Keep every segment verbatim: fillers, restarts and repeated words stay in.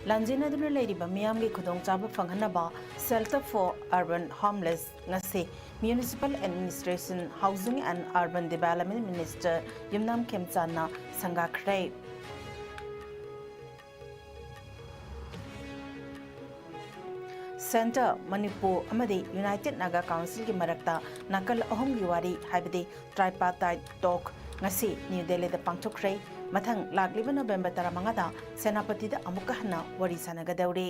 ꯂꯥꯟꯖꯦꯟꯅꯗꯨꯅ ꯂꯩꯔꯤꯕ ꯃꯤꯌꯥꯝꯒꯤ ꯈꯨꯗꯣꯡꯆꯥꯕ ꯐꯪꯍꯟꯅꯕ Shelter for Urban Homeless ꯉꯁꯤ Municipal Administration, Housing and Urban Development Minister Yumnam ꯈꯦꯝꯆꯥꯟꯅ ꯁꯪꯒꯥꯈ꯭ꯔꯦ꯫ Centre, Manipur ꯑꯃꯗꯤ United Naga Councilꯒꯤ ꯃꯔꯛꯇ ꯅꯥꯀꯜ ꯑꯍꯨꯝꯒꯤ ꯋꯥꯔꯤ ꯍꯥꯏꯕꯗꯤ Tripartite Talk ꯉꯁꯤ ꯅ꯭ꯌꯨ ꯗꯦꯜꯂꯤꯗ ꯄꯥꯡꯊꯣꯛꯈ꯭ꯔꯦ꯫ ꯃꯊꯪ ꯂꯥꯛꯂꯤꯕ ꯅꯕꯦꯝꯕꯔ ꯇꯔꯥꯃꯉꯥꯗ ꯁꯦꯅꯥꯄꯇꯤꯗ ꯑꯃꯨꯛꯀ ꯍꯟꯅ ꯋꯥꯔꯤ ꯁꯥꯟꯅꯒꯗꯧꯔꯤ꯫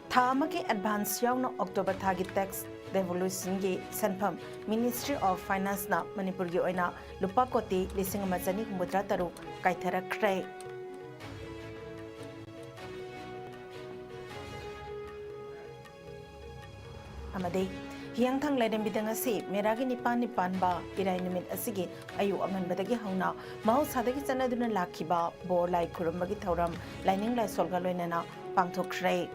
ꯊꯥ ꯑꯃꯒꯤ advance ꯌꯥꯎꯅ ꯑꯣꯛꯇꯣꯕꯔ ꯊꯥꯒꯤ tax devolutionꯒꯤ ꯁꯦꯟꯐꯝ Ministry of Financeꯅ ꯃꯅꯤꯄꯨꯔꯒꯤ ꯑꯣꯏꯅ ꯂꯨꯄꯥ ꯀꯣꯇꯤ ꯂꯤꯁꯤꯡ ꯑꯃ ꯆꯅꯤ ꯍꯨꯝꯐꯨꯇꯔꯥ ꯇꯔꯨꯛ ꯀꯥꯏꯊꯔꯛꯈ꯭ꯔꯦ꯫ ꯑꯃꯗꯤ ꯍꯤꯌꯥꯡꯊꯥꯡ ꯂꯥꯏꯔꯦꯝꯕꯤꯗ ꯉꯁꯤ ꯃꯦꯔꯥꯒꯤ ꯅꯤꯄꯥꯟꯅꯤ ꯄꯥꯟꯕ ꯏꯔꯥꯏ ꯅꯨꯃꯤꯠ ꯑꯁꯤꯒꯤ ꯑꯌꯨꯛ ꯑꯉꯟꯕꯗꯒꯤ ꯍꯧꯅ ꯃꯍꯧꯁꯥꯗꯒꯤ ꯆꯠꯅꯗꯨꯅ ꯂꯥꯛꯈꯤꯕ ꯕꯣꯔ ꯂꯥꯏ ꯈꯨꯔꯨꯝꯕꯒꯤ ꯊꯧꯔꯝ ꯂꯥꯏꯅꯤꯡ ꯂꯥꯏꯁꯣꯜꯒ ꯂꯣꯏꯅꯅ ꯄꯥꯡꯊꯣꯛꯈ꯭ꯔꯦ꯫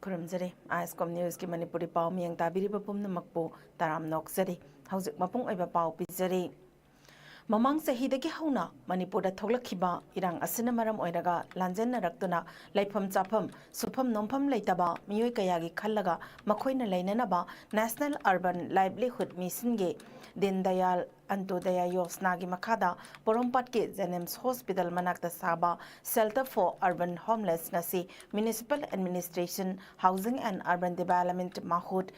ꯈꯨꯔꯨꯝꯖꯔꯤ꯫ ISCOM Newsꯀꯤ ꯃꯅꯤꯄꯨꯔꯤ ꯄꯥꯎ ꯃꯤꯌꯦꯡ ꯇꯥꯕꯤꯔꯤꯕ ꯄꯨꯝꯅꯃꯛꯄꯨ ꯇꯔꯥꯝꯅ ꯑꯣꯛꯆꯔꯤ꯫ ꯍꯧꯖꯤꯛ ꯃꯄꯨꯡ ꯑꯣꯏꯕ ꯄꯥꯎ ꯄꯤꯖꯔꯤ꯫ ꯃꯃꯥꯡ ꯆꯍꯤꯗꯒꯤ ꯍꯧꯅ ꯃꯅꯤꯄꯨꯔꯗ ꯊꯣꯛꯂꯛꯈꯤꯕ ꯏꯔꯥꯡ ꯑꯁꯤꯅ ꯃꯔꯝ ꯑꯣꯏꯔꯒ ꯂꯥꯟꯖꯦꯟꯅꯔꯛꯇꯨꯅ ꯂꯩꯐꯝ ꯆꯥꯐꯝ, ꯁꯨꯐꯝ ꯅꯣꯝꯐꯝ ꯂꯩꯇꯕ ꯃꯤꯑꯣꯏ ꯀꯌꯥꯒꯤ ꯈꯜꯂꯒ ꯃꯈꯣꯏꯅ ꯂꯩꯅꯅꯕ National Urban Livelihood Missionꯒꯤ ꯗꯤꯟ ꯗꯌꯥꯜ ꯑꯟꯇꯣꯗꯌꯥ ꯌꯣꯖꯅꯥꯒꯤ ꯃꯈꯥꯗ ꯄꯣꯔꯣꯝꯄꯥꯠꯀꯤ JNIMS Hospital ꯃꯅꯥꯛꯇ ꯁꯥꯕ Shelter for Urban Homeless ꯉꯁꯤ Municipal Administration, Housing and Urban Development ꯃꯍꯨꯠ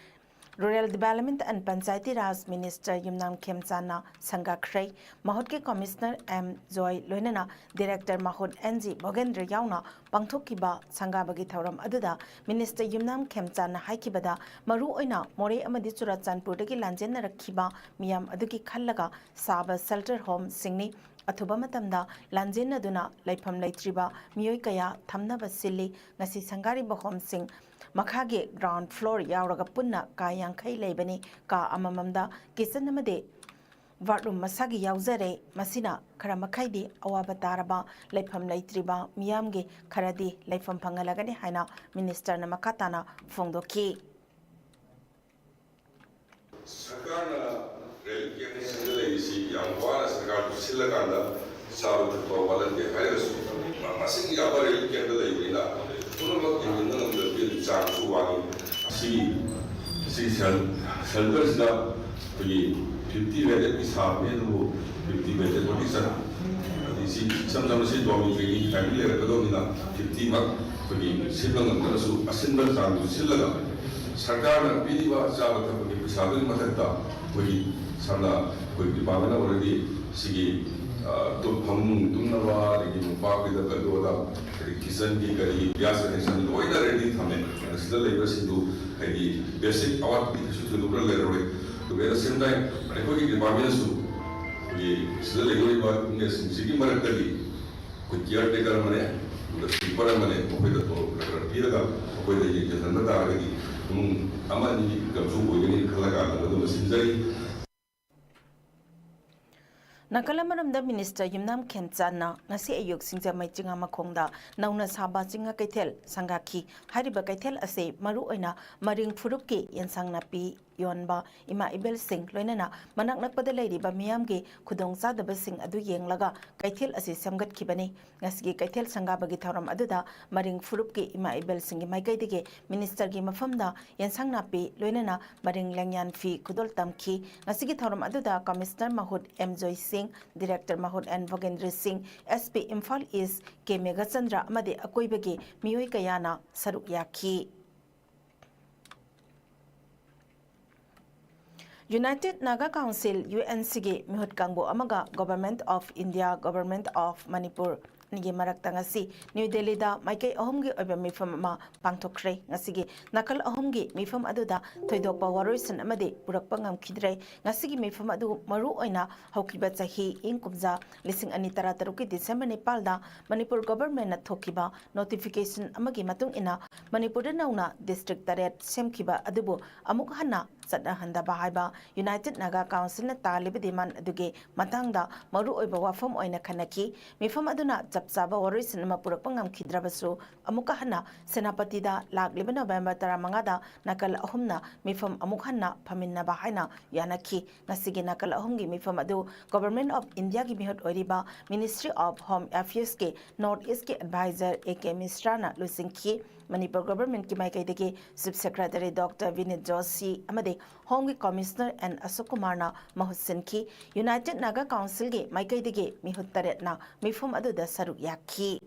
Rural Development and Panchayati Raj Minister Yumnam ꯈꯦꯝꯆꯥꯟꯅ ꯁꯪꯒꯥꯈ꯭ꯔꯦ꯫ ꯃꯍꯨꯠꯀꯤ Commissioner M ꯖꯣꯏ ꯂꯣꯏꯅꯅ Director ꯃꯍꯨꯠ N G ꯚꯣꯒꯦꯟꯗ꯭ꯔ ꯌꯥꯎꯅ ꯄꯥꯡꯊꯣꯛꯈꯤꯕ ꯁꯪꯒꯥꯕꯒꯤ ꯊꯧꯔꯝ ꯑꯗꯨꯗ Minister ꯌꯨꯝꯅꯥꯝ ꯈꯦꯝꯆꯥꯟꯅ ꯍꯥꯏꯈꯤꯕꯗ, ꯃꯔꯨꯑꯣꯏꯅ ꯃꯣꯔꯦ ꯑꯃꯗꯤ ꯆꯨꯔꯥꯆꯥꯟꯄꯨꯔꯗꯒꯤ ꯂꯥꯟꯖꯦꯟꯅꯔꯛꯈꯤꯕ ꯃꯤꯌꯥꯝ ꯑꯗꯨꯒꯤ ꯈꯜꯂꯒ ꯁꯥꯕ shelter homeꯁꯤꯡꯅꯤ꯫ ꯑꯊꯨꯕ ꯃꯇꯝꯗ ꯂꯥꯟꯖꯦꯟꯅꯗꯨꯅ ꯂꯩꯐꯝ ꯂꯩꯇ꯭ꯔꯤꯕ ꯃꯤꯑꯣꯏ ꯀꯌꯥ ꯊꯝꯅꯕ ꯁꯤꯜꯂꯤ꯫ ꯉꯁꯤ ꯁꯪꯒꯥꯔꯤꯕ homeꯁꯤꯡ ꯃꯈꯥꯒꯤ ground floor ꯌꯥꯎꯔꯒ ꯄꯨꯟꯅ ꯀꯥ ꯌꯥꯡꯈꯩ ꯂꯩꯕꯅꯤ꯫ ꯀꯥ ꯑꯃꯃꯝꯗ kitchen ꯑꯃꯗꯤ ꯕꯥꯠꯔꯨꯝ ꯃꯁꯥꯒꯤ ꯌꯥꯎꯖꯔꯦ꯫ ꯃꯁꯤꯅ ꯈꯔ ꯃꯈꯩꯗꯤ ꯑꯋꯥꯕ ꯇꯥꯔꯕ ꯂꯩꯐꯝ ꯂꯩꯇ꯭ꯔꯤꯕ ꯃꯤꯌꯥꯝꯒꯤ ꯈꯔꯗꯤ ꯂꯩꯐꯝ ꯐꯪꯍꯜꯂꯒꯅꯤ ꯍꯥꯏꯅ ꯃꯤꯅꯤꯁꯇꯔꯅ ꯃꯈꯥ ꯇꯥꯅ ꯐꯣꯡꯗꯣꯛꯈꯤ꯫ ꯁꯔꯀꯥꯔꯅ ꯔꯤꯂꯤꯐ ꯀꯦꯝꯞꯁꯤꯡꯗ ꯂꯩꯔꯤꯁꯤ ꯌꯥꯝ ꯋꯥꯅ ꯁꯔꯀꯥꯔꯗꯨ ꯁꯤꯜꯂꯀꯥꯟꯗ ꯆꯥꯕ ꯊꯛꯄ ꯋꯥꯠꯍꯟꯗꯦ ꯍꯥꯏꯔꯒꯁꯨ, ꯃ-, ꯃꯁꯤꯡ ꯌꯥꯝꯕ ꯔꯤꯂꯤꯐ ꯀꯦꯝꯞꯇ ꯂꯩꯕꯅꯤꯅ ꯄꯨꯝꯅꯃꯛ ꯌꯦꯡꯁꯤꯟꯕ ꯉꯝꯗꯕꯒꯤ ꯆꯥꯡꯁꯨ ꯋꯥꯡꯏ꯫ ꯑꯁꯤꯒꯤ, ꯁꯤ ꯁꯦꯜ-, ꯁꯦꯜꯇꯔꯁꯤꯗ ꯑꯩꯈꯣꯏꯒꯤ ꯐꯤꯐꯇꯤ ꯕꯦꯗꯦꯠꯀꯤ ꯁꯥꯕꯅꯤ, ꯑꯗꯨꯕꯨ ꯐꯤꯐꯇꯤ ꯕꯦꯗꯦꯠ ꯐꯣꯔꯇꯤ ꯆꯠ-, ꯑꯗꯩ ꯁꯤ ꯏꯁꯝ ꯁꯝꯅ ꯁꯤ ꯗꯣꯔꯃꯤꯇꯔꯤꯒꯤ ꯐꯦꯃꯤꯂꯤ ꯂꯩꯔꯛꯀꯗꯧꯅꯤꯅ ꯐꯤꯐꯇꯤꯃꯛ ꯑꯩꯈꯣꯏꯒꯤ ꯁꯤꯟꯕ ꯉꯝꯗ꯭ꯔꯒꯁꯨ ꯑꯁꯤꯟꯕ ꯆꯥꯡꯗꯨ ꯁꯤꯜꯂꯒ ꯁꯔꯀꯥꯔꯅ ꯄꯤꯔꯤꯕ ꯆꯥꯕ ꯊꯛꯄꯒꯤ ꯄꯩꯁꯥꯗꯨꯒꯤ ꯃꯊꯛꯇ ꯑꯩꯈꯣꯏꯒꯤ ꯁꯝꯅ ꯑꯩꯈꯣꯏ ꯗꯤꯄꯥꯔꯠꯃꯦꯟꯅ ꯑꯣꯜꯔꯦꯗꯤ ꯁꯤꯒꯤ, ꯑ, ꯇꯨꯝ-, ꯐꯃꯨꯡ ꯇꯨꯝꯅꯕ, ꯑꯗꯒꯤ ꯃꯣꯝꯄꯥꯛꯀꯤꯗ ꯀꯩꯗꯧꯕꯗ, ꯑꯗꯒꯤ ꯀꯤꯆꯟꯒꯤ ꯀꯔꯤ ꯒ꯭ꯌꯥꯁ ꯀꯅꯦꯛꯁꯟ ꯂꯣꯏꯅ ꯔꯦꯗꯤ ꯊꯝꯃꯦ꯫ ꯑꯗ ꯁꯤꯗ ꯂꯩꯕꯁꯤꯡꯗꯨ ꯍꯥꯏꯗꯤ ꯕꯦꯁꯤꯛ ꯑꯋꯥꯠꯄꯗꯤ ꯀꯩꯁꯨ ꯊꯣꯏꯗꯣꯛꯅ ꯂꯩꯔꯔꯣꯏ꯫ ꯑꯗꯨꯒ at the same time ꯑꯩꯈꯣꯏꯒꯤ ꯗꯤꯄꯥꯔꯠꯃꯦꯟꯅꯁꯨ ꯑꯩꯈꯣꯏꯒꯤ ꯁꯤꯗ ꯂꯩꯍꯧꯔꯤꯕ ꯏꯃꯨꯡꯁꯤꯡꯁꯤꯒꯤ ꯃꯔꯛꯇꯒꯤ ꯑꯩꯈꯣꯏ ꯀꯤꯌꯔ ꯇꯦꯀꯔ ꯑꯃꯅꯦ, ꯑꯗꯨꯒ ꯁ꯭ꯋꯤꯄꯔ ꯑꯃꯅꯦ, ꯃꯈꯣꯏꯗ ꯇꯣꯂꯣꯞ ꯈꯔ ꯈꯔ ꯄꯤꯔꯒ ꯃꯈꯣꯏꯗ ꯌꯦꯡꯁꯤꯟꯍꯟꯕ ꯇꯥꯔꯒꯗꯤ ꯏꯃꯨꯡ ꯑꯃ ꯑꯅꯤ ꯏꯟꯀꯝꯁꯨ ꯑꯣꯏꯒꯅꯤ ꯈꯜꯂꯀꯥꯟꯗ ꯃꯗꯨꯃ ꯁꯤꯟꯖꯔꯤ꯫ ꯅꯥꯀꯜ ꯑꯃꯔꯣꯝꯗ ꯃꯤꯅꯤꯁꯇꯔ ꯌꯨꯝꯅꯥꯝ ꯈꯦꯝꯆꯥꯟꯅ ꯉꯁꯤ ꯑꯌꯨꯛ ꯁꯤꯡꯖꯃꯩ ꯆꯤꯉꯥꯃꯈꯣꯡꯗ ꯅꯧꯅ ꯁꯥꯕ ꯆꯤꯡꯉ ꯀꯩꯊꯦꯜ ꯁꯪꯒꯥꯈꯤ꯫ ꯍꯥꯏꯔꯤꯕ ꯀꯩꯊꯦꯜ ꯑꯁꯤ ꯃꯔꯨꯑꯣꯏꯅ ꯃꯔꯤꯡ ꯐꯨꯔꯨꯞꯀꯤ ꯌꯦꯟꯁꯥꯡ ꯅꯥꯄꯤ ꯌꯣꯟꯕ ꯏꯃꯥ ꯏꯕꯦꯜꯁꯤꯡ, ꯂꯣꯏꯅꯅ ꯃꯅꯥꯛ ꯅꯛꯄꯗ ꯂꯩꯔꯤꯕ ꯃꯤꯌꯥꯝꯒꯤ ꯈꯨꯗꯣꯡꯆꯥꯗꯕꯁꯤꯡ ꯑꯗꯨ ꯌꯦꯡꯂꯒ ꯀꯩꯊꯦꯜ ꯑꯁꯤ ꯁꯦꯝꯒꯠꯈꯤꯕꯅꯤ꯫ ꯉꯁꯤꯒꯤ ꯀꯩꯊꯦꯜ ꯁꯪꯒꯥꯕꯒꯤ ꯊꯧꯔꯝ ꯑꯗꯨꯗ ꯃꯔꯤꯡ ꯐꯨꯔꯨꯞꯀꯤ ꯏꯃꯥ ꯏꯕꯦꯜꯁꯤꯡꯒꯤ ꯃꯥꯏꯀꯩꯗꯒꯤ ꯃꯤꯅꯤꯁꯇꯔꯒꯤ ꯃꯐꯝꯗ ꯌꯦꯟꯁꯥꯡ ꯅꯥꯄꯤ, ꯂꯣꯏꯅꯅ ꯃꯔꯤꯡ ꯂꯦꯡꯌꯥꯟ ꯐꯤ ꯈꯨꯗꯣꯜ ꯇꯝꯈꯤ꯫ ꯉꯁꯤꯒꯤ ꯊꯧꯔꯝ ꯑꯗꯨꯗ ꯀꯃꯤꯁꯅꯔ ꯃꯍꯨꯠ ꯑꯦꯝ ꯖꯣꯏ ꯁꯤꯡ, ꯗꯤꯔꯦꯛꯇꯔ ꯃꯍꯨꯠ ꯑꯦꯟ ꯚꯣꯒꯦꯟꯗ꯭ꯔ ꯁꯤꯡ, ꯑꯦꯁ ꯄꯤ ꯏꯝꯐꯥꯜ ꯏꯁ ꯀꯦ ꯃꯦꯘꯆꯟꯗ꯭ꯔ ꯑꯃꯗꯤ ꯑꯀꯣꯏꯕꯒꯤ ꯃꯤꯑꯣꯏ ꯀꯌꯥꯅ ꯁꯔꯨꯛ ꯌꯥꯈꯤ꯫ United Naga Council, U N ꯁꯤꯒꯤ ꯃꯤꯍꯨꯠ ꯀꯥꯡꯕꯨ ꯑꯃꯒ Government of India, Government of Manipur, ꯑꯅꯤꯒꯤ ꯃꯔꯛꯇ ꯉꯁꯤ ꯅ꯭ꯌꯨ ꯗꯦꯜꯂꯤꯗ ꯃꯥꯏꯀꯩ ꯑꯍꯨꯝꯒꯤ ꯑꯣꯏꯕ ꯃꯤꯐꯝ ꯑꯃ ꯄꯥꯡꯊꯣꯛꯈ꯭ꯔꯦ꯫ ꯉꯁꯤꯒꯤ ꯅꯥꯀꯜ ꯑꯍꯨꯝꯒꯤ ꯃꯤꯐꯝ ꯑꯗꯨꯗ ꯊꯣꯏꯗꯣꯛꯄ ꯋꯥꯔꯣꯏꯁꯤꯟ ꯑꯃꯗꯤ ꯄꯨꯔꯛꯄ ꯉꯝꯈꯤꯗ꯭ꯔꯦ꯫ ꯉꯁꯤꯒꯤ ꯃꯤꯐꯝ ꯑꯗꯨ ꯃꯔꯨ ꯑꯣꯏꯅ ꯍꯧꯈꯤꯕ ꯆꯍꯤ ꯏꯪ ꯀꯨꯝꯖꯥ ꯂꯤꯁꯤꯡ ꯑꯅꯤ ꯇꯔꯥꯇꯔꯨꯛꯀꯤ ꯗꯤꯁꯦꯝꯕꯔ ꯅꯤꯄꯥꯜꯗ ꯃꯅꯤꯄꯨꯔ ꯒꯣꯚꯔꯟꯃꯦꯟꯠꯅ ꯊꯣꯛꯈꯤꯕ ꯅꯣꯇꯤꯐꯤꯀꯦꯁꯟ ꯑꯃꯒꯤ ꯃꯇꯨꯡ ꯏꯟꯅ ꯃꯅꯤꯄꯨꯔꯗ ꯅꯧꯅ ꯗꯤꯁꯇ꯭ꯔꯤꯛ ꯇꯔꯦꯠ ꯁꯦꯝꯈꯤꯕ ꯑꯗꯨꯕꯨ ꯑꯃꯨꯛ ꯍꯟꯅ ꯆꯠꯅꯍꯟꯗꯕ ꯍꯥꯏꯕ ꯌꯨꯅꯥꯏꯇꯦꯗ ꯅꯥꯒꯥ ꯀꯥꯎꯟꯁꯤꯜꯅ ꯇꯥꯜꯂꯤꯕ ꯗꯤꯃꯥꯟ ꯑꯗꯨꯒꯤ ꯃꯇꯥꯡꯗ ꯃꯔꯨꯑꯣꯏꯕ ꯋꯥꯐꯝ ꯑꯣꯏꯅ ꯈꯟꯅꯈꯤ꯫ ꯃꯤꯐꯝ ꯑꯗꯨꯅ ꯆꯞ ꯆꯥꯕ ꯋꯥꯔꯣꯏꯁꯤꯟ ꯑꯃ ꯄꯨꯔꯛꯄ ꯉꯝꯈꯤꯗ꯭ꯔꯕꯁꯨ, ꯑꯃꯨꯛꯀ ꯍꯟꯅ ꯁꯦꯅꯥꯄꯇꯤꯗ ꯂꯥꯛꯂꯤꯕ ꯅꯕꯦꯝꯕꯔ ꯇꯔꯥꯃꯉꯥꯗ ꯅꯥꯀꯜ ꯑꯍꯨꯝꯅ ꯃꯤꯐꯝ ꯑꯃꯨꯛ ꯍꯟꯅ ꯐꯝꯃꯤꯟꯅꯕ ꯍꯥꯏꯅ ꯌꯥꯅꯈꯤ꯫ ꯉꯁꯤꯒꯤ ꯅꯥꯀꯜ ꯑꯍꯨꯝꯒꯤ ꯃꯤꯐꯝ ꯑꯗꯨ Government of Indiaꯒꯤ ꯃꯤꯍꯨꯠ ꯑꯣꯏꯔꯤꯕ Ministry of Home Affairsꯀꯤ North Eastꯀꯤ advisor A K ꯃꯤꯁ꯭ꯔꯥꯅ ꯂꯨꯆꯤꯡꯈꯤ꯫ Manipur ꯒꯣꯚꯔꯟꯃꯦꯟꯠꯀꯤ ꯃꯥꯏꯀꯩꯗꯒꯤ Chief Secretary Doctor ꯕꯤꯅꯤꯠ ꯖꯣꯁꯤ ꯑꯃꯗꯤ Homeꯒꯤ Commissioner ꯑꯦꯟ ꯑꯁꯣꯛ ꯀꯨꯃꯥꯔꯅ ꯃꯍꯨꯠ ꯁꯤꯟꯈꯤ꯫ ꯌꯨꯅꯥꯏꯇꯦꯗ ꯅꯥꯒꯥ ꯀꯥꯎꯟꯁꯤꯜꯒꯤ ꯃꯥꯏꯀꯩꯗꯒꯤ ꯃꯤꯍꯨꯠ ꯇꯔꯦꯠꯅ ꯃꯤꯐꯝ ꯑꯗꯨꯗ ꯁꯔꯨꯛ ꯌꯥꯈꯤ꯫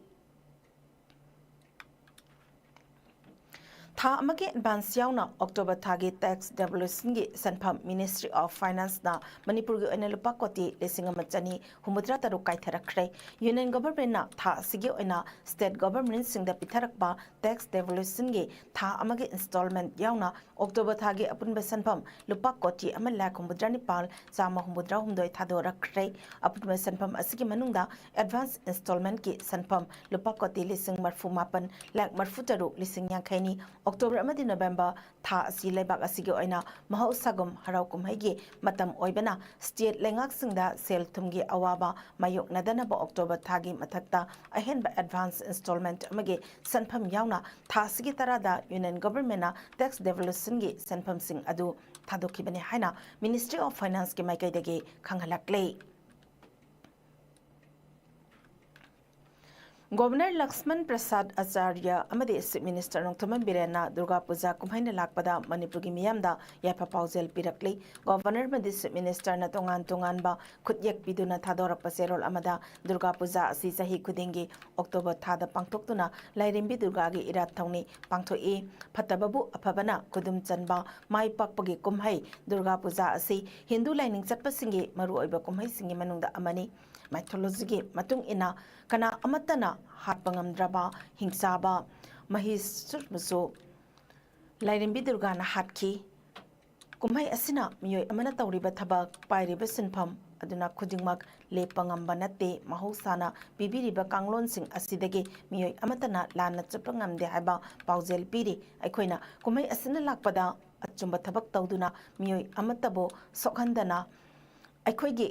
ꯊꯥ ꯑꯃꯒꯤ ꯑꯦꯗꯚꯥꯟꯁ ꯌꯥꯎꯅ ꯑꯣꯛꯇꯣꯕꯔ ꯊꯥꯒꯤ tax devolutionꯒꯤ ꯁꯦꯟꯐꯝ Ministry of Financeꯅ ꯃꯅꯤꯄꯨꯔꯒꯤ ꯑꯣꯏꯅ ꯂꯨꯄꯥ ꯀꯣꯇꯤ ꯂꯤꯁꯤꯡ ꯑꯃ ꯆꯅꯤ ꯍꯨꯝꯐꯨꯇꯔꯥ ꯇꯔꯨꯛ ꯀꯥꯏꯊꯔꯛꯈ꯭ꯔꯦ꯫ Union Governmentꯅ ꯊꯥ ꯑꯁꯤꯒꯤ ꯑꯣꯏꯅ state governmentꯁꯤꯡꯗ ꯄꯤꯊꯔꯛꯄ tax devolutionꯒꯤ ꯊꯥ ꯑꯃꯒꯤ installment ꯌꯥꯎꯅ ꯑꯣꯛꯇꯣꯕꯔ ꯊꯥꯒꯤ ꯑꯄꯨꯟꯕ ꯁꯦꯟꯐꯝ ꯂꯨꯄꯥ ꯀꯣꯇꯤ ꯑꯃ ꯂꯥꯈ ꯍꯨꯝꯐꯨꯇꯔꯥ ꯅꯤꯄꯥꯜ ꯆꯥꯝꯃ ꯍꯨꯝꯐꯨꯇꯔꯥ ꯍꯨꯝꯗꯣꯏ ꯊꯥꯗꯣꯔꯛꯈ꯭ꯔꯦ꯫ ꯑꯄꯨꯟꯕ ꯁꯦꯟꯐꯝ ꯑꯁꯤꯒꯤ ꯃꯅꯨꯡꯗ advance installmentꯀꯤ ꯁꯦꯟꯐꯝ ꯂꯨꯄꯥ ꯀꯣꯇꯤ ꯂꯤꯁꯤꯡ ꯃꯔꯤꯐꯨ ꯃꯥꯄꯜ ꯂꯥꯈ ꯃꯔꯤꯐꯨ ꯇꯔꯨꯛ ꯂꯤꯁꯤꯡ ꯌꯥꯡꯈꯩꯅꯤ꯫ ꯑꯣꯛꯇꯣꯕꯔ ꯑꯃꯗꯤ ꯅꯕꯦꯝꯕꯔ ꯊꯥ ꯑꯁꯤ ꯂꯩꯕꯥꯛ ꯑꯁꯤꯒꯤ ꯑꯣꯏꯅ ꯃꯍꯧꯁꯥꯒꯨꯝ ꯍꯔꯥꯎ ꯀꯨꯝꯍꯩꯒꯤ ꯃꯇꯝ ꯑꯣꯏꯕꯅ, state ꯂꯩꯉꯥꯛꯁꯤꯡꯗ ꯁꯦꯜ ꯊꯨꯝꯒꯤ ꯑꯋꯥꯕ ꯃꯥꯌꯣꯛꯅꯗꯅꯕ ꯑꯣꯛꯇꯣꯕꯔ ꯊꯥꯒꯤ ꯃꯊꯛꯇ ꯑꯍꯦꯟꯕ advance installment ꯑꯃꯒꯤ ꯁꯦꯟꯐꯝ ꯌꯥꯎꯅ ꯊꯥ ꯑꯁꯤꯒꯤ ꯇꯔꯥꯗ Union Governmentꯅ tax devolutionꯒꯤ ꯁꯦꯟꯐꯝꯁꯤꯡ ꯑꯗꯨ ꯊꯥꯗꯣꯛꯈꯤꯕꯅꯤ ꯍꯥꯏꯅ Ministry of Financeꯀꯤ ꯃꯥꯏꯀꯩꯗꯒꯤ ꯈꯪꯍꯜꯂꯛꯂꯤ꯫ ꯒꯣꯚꯔꯅꯔ ꯂꯛꯁꯃꯟ ꯄ꯭ꯔꯁꯥꯗ ꯑꯆꯥꯔꯌ ꯑꯃꯗꯤ ꯆꯤꯐ ꯃꯤꯅꯤꯁꯇꯔ ꯅꯣꯡꯊꯣꯝꯕꯝ ꯕꯤꯔꯦꯟꯅ ꯗꯨꯔꯒꯥ ꯄꯨꯖꯥ ꯀꯨꯝꯍꯩꯅ ꯂꯥꯛꯄꯗ ꯃꯅꯤꯄꯨꯔꯒꯤ ꯃꯤꯌꯥꯝꯗ ꯌꯥꯏꯐ ꯄꯥꯎꯖꯦꯜ ꯄꯤꯔꯛꯂꯤ꯫ ꯒꯣꯚꯔꯅꯔ ꯑꯃꯗꯤ ꯆꯤꯐ ꯃꯤꯅꯤꯁꯇꯔꯅ ꯇꯣꯉꯥꯟ ꯇꯣꯉꯥꯟꯕ ꯈꯨꯠꯌꯦꯛ ꯄꯤꯗꯨꯅ ꯊꯥꯗꯣꯔꯛꯄ ꯆꯦꯔꯣꯜ ꯑꯃꯗ, ꯗꯨꯔꯒꯥ ꯄꯨꯖꯥ ꯑꯁꯤ ꯆꯍꯤ ꯈꯨꯗꯤꯡꯒꯤ ꯑꯣꯛꯇꯣꯕꯔ ꯊꯥꯗ ꯄꯥꯡꯊꯣꯛꯇꯨꯅ ꯂꯥꯏꯔꯦꯝꯕꯤ ꯗꯨꯔꯒꯥꯒꯤ ꯏꯔꯥꯠ ꯊꯧꯅꯤ ꯄꯥꯡꯊꯣꯛꯏ꯫ ꯐꯠꯇꯕꯕꯨ ꯑꯐꯕꯅ ꯈꯨꯗꯨꯝ ꯆꯟꯕ ꯃꯥꯏ ꯄꯥꯛꯄꯒꯤ ꯀꯨꯝꯍꯩ ꯗꯨꯔꯒꯥ ꯄꯨꯖꯥ ꯑꯁꯤ ꯍꯤꯟꯗꯨ ꯂꯥꯏꯅꯤꯡ ꯆꯠꯄꯁꯤꯡꯒꯤ ꯃꯔꯨꯑꯣꯏꯕ ꯀꯨꯝꯍꯩꯁꯤꯡꯒꯤ ꯃꯅꯨꯡꯗ ꯑꯃꯅꯤ꯫ ꯃꯥꯏꯊꯣꯂꯣꯖꯤꯒꯤ ꯃꯇꯨꯡ ꯏꯟꯅ, ꯀꯅꯥ ꯑꯃꯠꯇꯅ ꯍꯥꯠꯄ ꯉꯝꯗ꯭ꯔꯕ ꯍꯤꯡꯆꯥꯕ ꯃꯍꯤꯁꯨꯔꯕꯨꯁꯨ ꯂꯥꯏꯔꯦꯝꯕꯤ ꯗꯨꯔꯒꯥꯅ ꯍꯥꯠꯈꯤ꯫ ꯀꯨꯝꯍꯩ ꯑꯁꯤꯅ ꯃꯤꯑꯣꯏ ꯑꯃꯅ ꯇꯧꯔꯤꯕ ꯊꯕꯛ, ꯄꯥꯏꯔꯤꯕ ꯁꯤꯟꯐꯝ ꯑꯗꯨꯅ ꯈꯨꯗꯤꯡꯃꯛ ꯂꯦꯞꯄ ꯉꯝꯕ ꯅꯠꯇꯦ꯫ ꯃꯍꯧꯁꯥꯅ ꯄꯤꯕꯤꯔꯤꯕ ꯀꯥꯡꯂꯣꯟꯁꯤꯡ ꯑꯁꯤꯗꯒꯤ ꯃꯤꯑꯣꯏ ꯑꯃꯠꯇꯅ ꯂꯥꯟꯅ ꯆꯠꯄ ꯉꯝꯗꯦ ꯍꯥꯏꯕ ꯄꯥꯎꯖꯦꯜ ꯄꯤꯔꯤ꯫ ꯑꯩꯈꯣꯏꯅ ꯀꯨꯝꯍꯩ ꯑꯁꯤꯅ ꯂꯥꯛꯄꯗ ꯑꯆꯨꯝꯕ ꯊꯕꯛ ꯇꯧꯗꯨꯅ ꯃꯤꯑꯣꯏ ꯑꯃꯠꯇꯕꯨ ꯁꯣꯛꯍꯟꯗꯅ ꯑꯩꯈꯣꯏꯒꯤ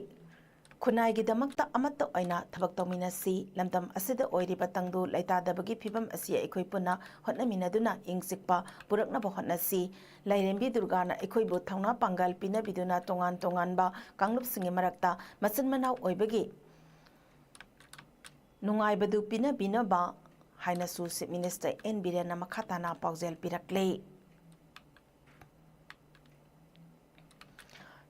ꯈꯨꯟꯅꯥꯏꯒꯤꯗꯃꯛꯇ ꯑꯃꯠꯇ ꯑꯣꯏꯅ ꯊꯕꯛ ꯇꯧꯃꯤꯟꯅꯁꯤ꯫ ꯂꯝꯗꯝ ꯑꯁꯤꯗ ꯑꯣꯏꯔꯤꯕ ꯇꯪꯗꯨ ꯂꯩꯇꯥꯗꯕꯒꯤ ꯐꯤꯕꯝ ꯑꯁꯤ ꯑꯩꯈꯣꯏ ꯄꯨꯟꯅ ꯍꯣꯠꯅꯃꯤꯟꯅꯗꯨꯅ ꯏꯪ ꯆꯤꯛꯄ ꯄꯨꯔꯛꯅꯕ ꯍꯣꯠꯅꯁꯤ꯫ ꯂꯥꯏꯔꯦꯝꯕꯤ ꯗꯨꯔꯒꯥꯅ ꯑꯩꯈꯣꯏꯕꯨ ꯊꯧꯅꯥ ꯄꯥꯡꯒꯜ ꯄꯤꯅꯕꯤꯗꯨꯅ ꯇꯣꯉꯥꯟ ꯇꯣꯉꯥꯟꯕ ꯀꯥꯡꯂꯨꯞꯁꯤꯡꯒꯤ ꯃꯔꯛꯇ ꯃꯆꯤꯟ ꯃꯅꯥꯎ ꯑꯣꯏꯕꯒꯤ ꯅꯨꯡꯉꯥꯏꯕꯗꯨ ꯄꯤꯅꯕꯤꯅꯕ ꯍꯥꯏꯅꯁꯨ ꯆꯤꯐ ꯃꯤꯅꯤꯁꯇꯔ ꯑꯦꯟ ꯕꯤꯔꯦꯟꯅ ꯃꯈꯥ ꯇꯥꯅ ꯄꯥꯎꯖꯦꯜ ꯄꯤꯔꯛꯂꯤ꯫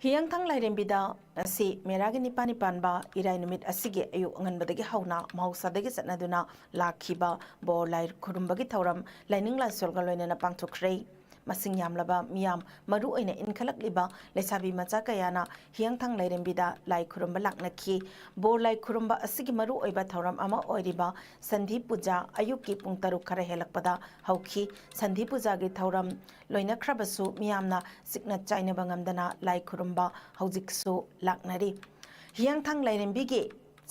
ꯍꯤꯌꯥꯡꯊꯥꯡ ꯂꯥꯏꯔꯦꯝꯕꯤꯗ ꯉꯁꯤ ꯃꯦꯔꯥꯒꯤ ꯅꯤꯄꯥꯜꯅꯤ ꯄꯥꯟꯕ ꯏꯔꯥꯏ ꯅꯨꯃꯤꯠ ꯑꯁꯤꯒꯤ ꯑꯌꯨꯛ ꯑꯉꯟꯕꯗꯒꯤ ꯍꯧꯅ ꯃꯍꯧꯁꯥꯗꯒꯤ ꯆꯠꯅꯗꯨꯅ ꯂꯥꯛꯈꯤꯕ ꯕꯣꯔ ꯂꯥꯏ ꯈꯨꯔꯨꯝꯕꯒꯤ ꯊꯧꯔꯝ ꯂꯥꯏꯅꯤꯡ ꯂꯥꯏꯁꯣꯜꯒ ꯂꯣꯏꯅꯅ ꯄꯥꯡꯊꯣꯛꯈ꯭ꯔꯦ꯫ ꯃꯁꯤꯡ ꯌꯥꯝꯂꯕ ꯃꯤꯌꯥꯝ, ꯃꯔꯨ ꯑꯣꯏꯅ ꯏꯟꯈꯠꯂꯛꯂꯤꯕ ꯂꯩꯁꯥꯕꯤ ꯃꯆꯥ ꯀꯌꯥꯅ ꯍꯤꯌꯥꯡꯊꯥꯡ ꯂꯥꯏꯔꯦꯝꯕꯤꯗ ꯂꯥꯏ ꯈꯨꯔꯨꯝꯕ ꯂꯥꯛꯅꯈꯤ꯫ ꯕꯣꯔ ꯂꯥꯏ ꯈꯨꯔꯨꯝꯕ ꯑꯁꯤꯒꯤ ꯃꯔꯨ ꯑꯣꯏꯕ ꯊꯧꯔꯝ ꯑꯃ ꯑꯣꯏꯔꯤꯕ ꯁꯟꯙꯤ ꯄꯨꯖꯥ ꯑꯌꯨꯛꯀꯤ ꯄꯨꯡ ꯇꯔꯨꯛ ꯈꯔ ꯍꯦꯜꯂꯛꯄꯗ ꯍꯧꯈꯤ꯫ ꯁꯟꯙꯤ ꯄꯨꯖꯥꯒꯤ ꯊꯧꯔꯝ ꯂꯣꯏꯅꯈ꯭ꯔꯕꯁꯨ ꯃꯤꯌꯥꯝꯅ ꯆꯤꯛꯅ ꯆꯥꯏꯅꯕ ꯉꯝꯗꯅ ꯂꯥꯏ ꯈꯨꯔꯨꯝꯕ ꯍꯧꯖꯤꯛꯁꯨ ꯂꯥꯛꯅꯔꯤ꯫ ꯍꯤꯌꯥꯡꯊꯥꯡ ꯂꯥꯏꯔꯦꯝꯕꯤꯒꯤ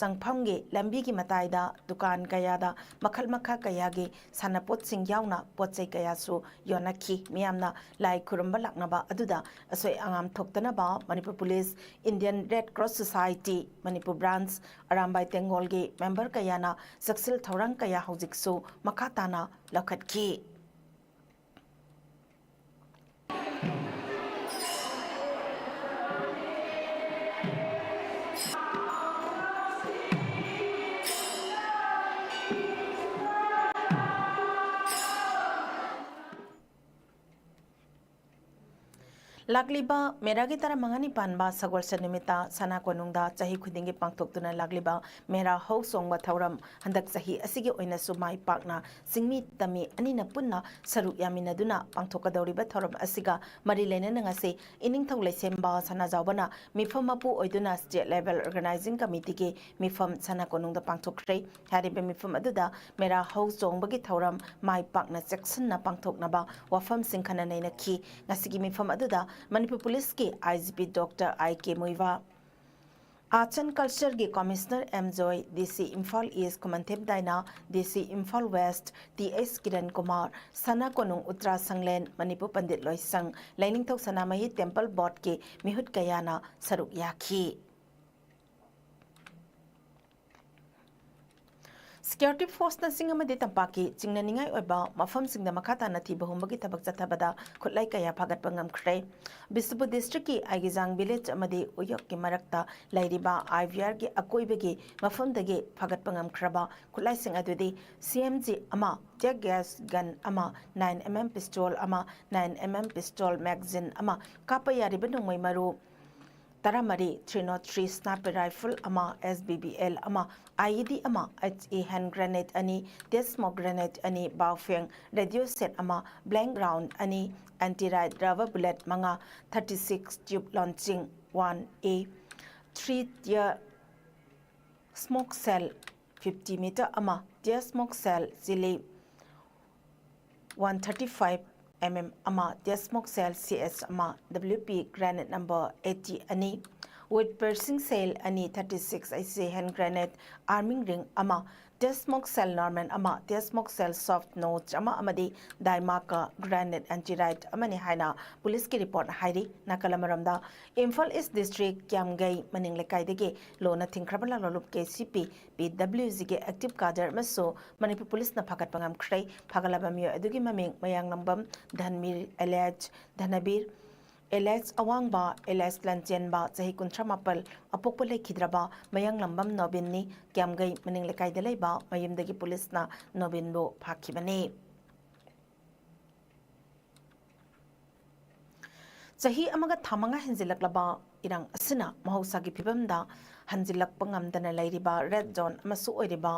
ꯆꯪꯐꯝꯒꯤ ꯂꯝꯕꯤꯒꯤ ꯃꯇꯥꯏꯗ ꯗꯨꯀꯥꯟ ꯀꯌꯥꯗ ꯃꯈꯜ ꯃꯈꯥ ꯀꯌꯥꯒꯤ ꯁꯥꯟꯅꯄꯣꯠꯁꯤꯡ ꯌꯥꯎꯅ ꯄꯣꯠ ꯆꯩ ꯀꯌꯥꯁꯨ ꯌꯣꯟꯅꯈꯤ꯫ ꯃꯤꯌꯥꯝꯅ ꯂꯥꯏ ꯈꯨꯔꯨꯝꯕ ꯂꯥꯛꯅꯕ ꯑꯗꯨꯗ ꯑꯁꯣꯏ ꯑꯉꯥꯝ ꯊꯣꯛꯇꯅꯕ Manipur police, Indian Red Cross Society Manipur branch, Arambai ꯇꯦꯡꯒꯣꯜꯒꯤ ꯃꯦꯝꯕꯔ ꯀꯌꯥꯅ ꯆꯦꯛꯁꯤꯜ ꯊꯧꯔꯥꯡ ꯀꯌꯥ ꯍꯧꯖꯤꯛꯁꯨ ꯃꯈꯥ ꯇꯥꯅ ꯂꯧꯈꯠꯈꯤ꯫ ꯂꯥꯛꯂꯤꯕ ꯃꯦꯔꯥꯒꯤ ꯇꯔꯥꯃꯉꯥꯅꯤ ꯄꯥꯟꯕ ꯁꯒꯣꯜꯁꯦꯟ ꯅꯨꯃꯤꯠꯇ ꯁꯅꯥ ꯀꯣꯅꯨꯡꯗ ꯆꯍꯤ ꯈꯨꯗꯤꯡꯒꯤ ꯄꯥꯡꯊꯣꯛꯇꯨꯅ ꯂꯥꯛꯂꯤꯕ ꯃꯦꯔꯥ ꯍꯧ ꯆꯣꯡꯕ ꯊꯧꯔꯝ ꯍꯟꯗꯛ ꯆꯍꯤ ꯑꯁꯤꯒꯤ ꯑꯣꯏꯅꯁꯨ ꯃꯥꯏ ꯄꯥꯛꯅ ꯆꯤꯡꯃꯤ ꯇꯝꯃꯤ ꯑꯅꯤꯅ ꯄꯨꯟꯅ ꯁꯔꯨꯛ ꯌꯥꯃꯤꯟꯅꯗꯨꯅ ꯄꯥꯡꯊꯣꯛꯀꯗꯧꯔꯤꯕ ꯊꯧꯔꯝ ꯑꯁꯤꯒ ꯃꯔꯤ ꯂꯩꯅꯅ ꯉꯁꯤ ꯏꯅꯤꯡꯊꯧ ꯂꯩꯁꯦꯝꯕ ꯁꯅꯥꯖꯥꯎꯕꯅ ꯃꯤꯐꯝ ꯃꯄꯨ ꯑꯣꯏꯗꯨꯅ State Level Organizing Committeeꯒꯤ ꯃꯤꯐꯝ ꯁꯅꯥ ꯀꯣꯅꯨꯡꯗ ꯄꯥꯡꯊꯣꯛꯈ꯭ꯔꯦ꯫ ꯍꯥꯏꯔꯤꯕ ꯃꯤꯐꯝ ꯑꯗꯨꯗ ꯃꯦꯔꯥ ꯍꯧ ꯆꯣꯡꯕꯒꯤ ꯊꯧꯔꯝ ꯃꯥꯏ ꯄꯥꯛꯅ ꯆꯦꯛꯁꯤꯟꯅ ꯄꯥꯡꯊꯣꯛꯅꯕ ꯋꯥꯐꯝꯁꯤꯡ ꯈꯟꯅ ꯅꯩꯅꯈꯤ꯫ ꯉꯁꯤꯒꯤ ꯃꯤꯐꯝ ꯑꯗꯨꯗ ꯃꯅꯤꯄꯨꯔ ꯄꯨꯂꯤꯁꯀꯤ I G P Doctor I K ꯃꯨꯏꯕꯥ, Arts and Cultureꯒꯤ Commissioner M joy, D C Imphal East Khumanthem ꯗꯥꯏꯅꯥ, D C Imphal West T H Kiran Kumar, ꯁꯅꯥ ꯀꯣꯅꯨꯡ ꯎꯇ꯭ꯔꯥ ꯁꯪꯂꯦꯟ, ꯃꯅꯤꯄꯨꯔ ꯄꯟꯗꯤꯠ ꯂꯣꯏꯁꯪ, ꯂꯥꯏꯅꯤꯡꯊꯧ ꯁꯅꯥꯃꯍꯤ Temple Boardꯀꯤ ꯃꯤꯍꯨꯠ ꯀꯌꯥꯅ ꯁꯔꯨꯛ ꯌꯥꯈꯤ꯫ Security Forceꯅ ꯆꯤꯡ ꯑꯃꯗꯤ ꯇꯝꯄꯥꯛꯀꯤ ꯆꯤꯡꯅꯅꯤꯡꯉꯥꯏ ꯑꯣꯏꯕ ꯃꯐꯝꯁꯤꯡꯗ ꯃꯈꯥ ꯇꯥꯅ ꯊꯤꯕ ꯍꯨꯝꯕꯒꯤ ꯊꯕꯛ ꯆꯠꯊꯕꯗ ꯈꯨꯠꯂꯥꯏ ꯀꯌꯥ ꯐꯥꯒꯠꯄ ꯉꯝꯈ꯭ꯔꯦ꯫ ꯕꯤꯁꯅꯨꯄꯨꯔ districtꯀꯤ ꯑꯥꯏꯒꯤꯖꯥꯡ village ꯑꯃꯗꯤ ꯎꯌꯣꯛꯀꯤ ꯃꯔꯛꯇ ꯂꯩꯔꯤꯕ I V Rꯒꯤ ꯑꯀꯣꯏꯕꯒꯤ ꯃꯐꯝꯗꯒꯤ ꯐꯥꯒꯠꯄ ꯉꯝꯈ꯭ꯔꯕ ꯈꯨꯠꯂꯥꯏꯁꯤꯡ ꯑꯗꯨꯗꯤ C M G ꯑꯃ, tear gas gun ꯑꯃ, nine M M pistol ꯑꯃ, nine M M pistol magazine ꯑꯃ, ꯀꯥꯞꯄ ꯌꯥꯔꯤꯕ ꯅꯣꯡꯃꯩ ꯃꯔꯨ ꯇꯔꯥꯃꯔꯤ, three nought three sniper rifle ꯑꯃ, S B B L ꯑꯃ, I E D ꯑꯃ, H E hand grenade ꯑꯅꯤ, tear smoke grenade ꯑꯅꯤ, Baofeng radio set ꯑꯃ, blank round ꯑꯅꯤ, anti-riot rubber bullet ꯃꯉꯥ, thirty six tube launching one A, three tear smoke shell fifty meter ꯑꯃ, tear smoke shell chilli one thirty five M M ꯑꯃ, tear smoke shell C S ꯑꯃ, W P grenade number eighty ꯑꯅꯤ, wood piercing shell ꯑꯅꯤ, thirty six H E hand grenade, arming ring ꯑꯃ, tear smoke shell normal ꯑꯃ, tear smoke shell soft nose ꯑꯃ ꯑꯃꯗꯤ Daimarker grenade anti-riot ꯑꯃꯅꯤ ꯍꯥꯏꯅ ꯄꯨꯂꯤꯁꯀꯤ report ꯍꯥꯏꯔꯤ꯫ ꯅꯥꯀꯜ ꯑꯃꯔꯣꯝꯗ, ꯏꯝꯐꯥꯜ East district ꯀ꯭ꯌꯥꯝꯒꯩ ꯃꯅꯤꯡ ꯂꯩꯀꯥꯏꯗꯒꯤ ꯂꯣꯟꯅ ꯊꯤꯡꯈ꯭ꯔꯕ ꯂꯥꯂꯣꯡꯂꯨꯞ K C P P W Gꯒꯤ active cadre ꯑꯃꯁꯨ ꯃꯅꯤꯄꯨꯔ ꯄꯨꯂꯤꯁꯅ ꯐꯥꯒꯠꯄ ꯉꯝꯈ꯭ꯔꯦ꯫ ꯐꯥꯒꯠꯂꯕ ꯃꯤꯑꯣꯏ ꯑꯗꯨꯒꯤ ꯃꯃꯤꯡ ꯃꯌꯥꯡꯂꯝꯕꯝ ꯙꯟꯃꯤꯔ alias ꯙꯅꯕꯤꯔ, alias ꯑꯋꯥꯡꯕ alias ꯂꯟꯆꯦꯟꯕ, ꯆꯍꯤ ꯀꯨꯟꯊ꯭ꯔꯥ ꯃꯥꯄꯜ, ꯑꯄꯣꯛꯄ ꯂꯩꯈꯤꯗ꯭ꯔꯕ ꯃꯌꯥꯡꯂꯝꯕꯝ ꯅꯣꯕꯤꯟꯅꯤ꯫ ꯀ꯭ꯌꯥꯝꯒꯩ ꯃꯅꯤꯡ ꯂꯩꯀꯥꯏꯗ ꯂꯩꯕ ꯃꯌꯨꯝꯗꯒꯤ ꯄꯨꯂꯤꯁꯅ ꯅꯣꯕꯤꯟꯕꯨ ꯐꯥꯈꯤꯕꯅꯤ꯫ ꯆꯍꯤ ꯑꯃꯒ ꯊꯥ ꯃꯉꯥ ꯍꯦꯟꯖꯤꯜꯂꯛꯂꯕ ꯏꯔꯥꯡ ꯑꯁꯤꯅ ꯃꯍꯧꯁꯥꯒꯤ ꯐꯤꯕꯝꯗ ꯍꯟꯖꯤꯜꯂꯛꯄ ꯉꯝꯗꯅ ꯂꯩꯔꯤꯕ ꯔꯦꯗ ꯖꯣꯟ ꯑꯃꯁꯨ ꯑꯣꯏꯔꯤꯕ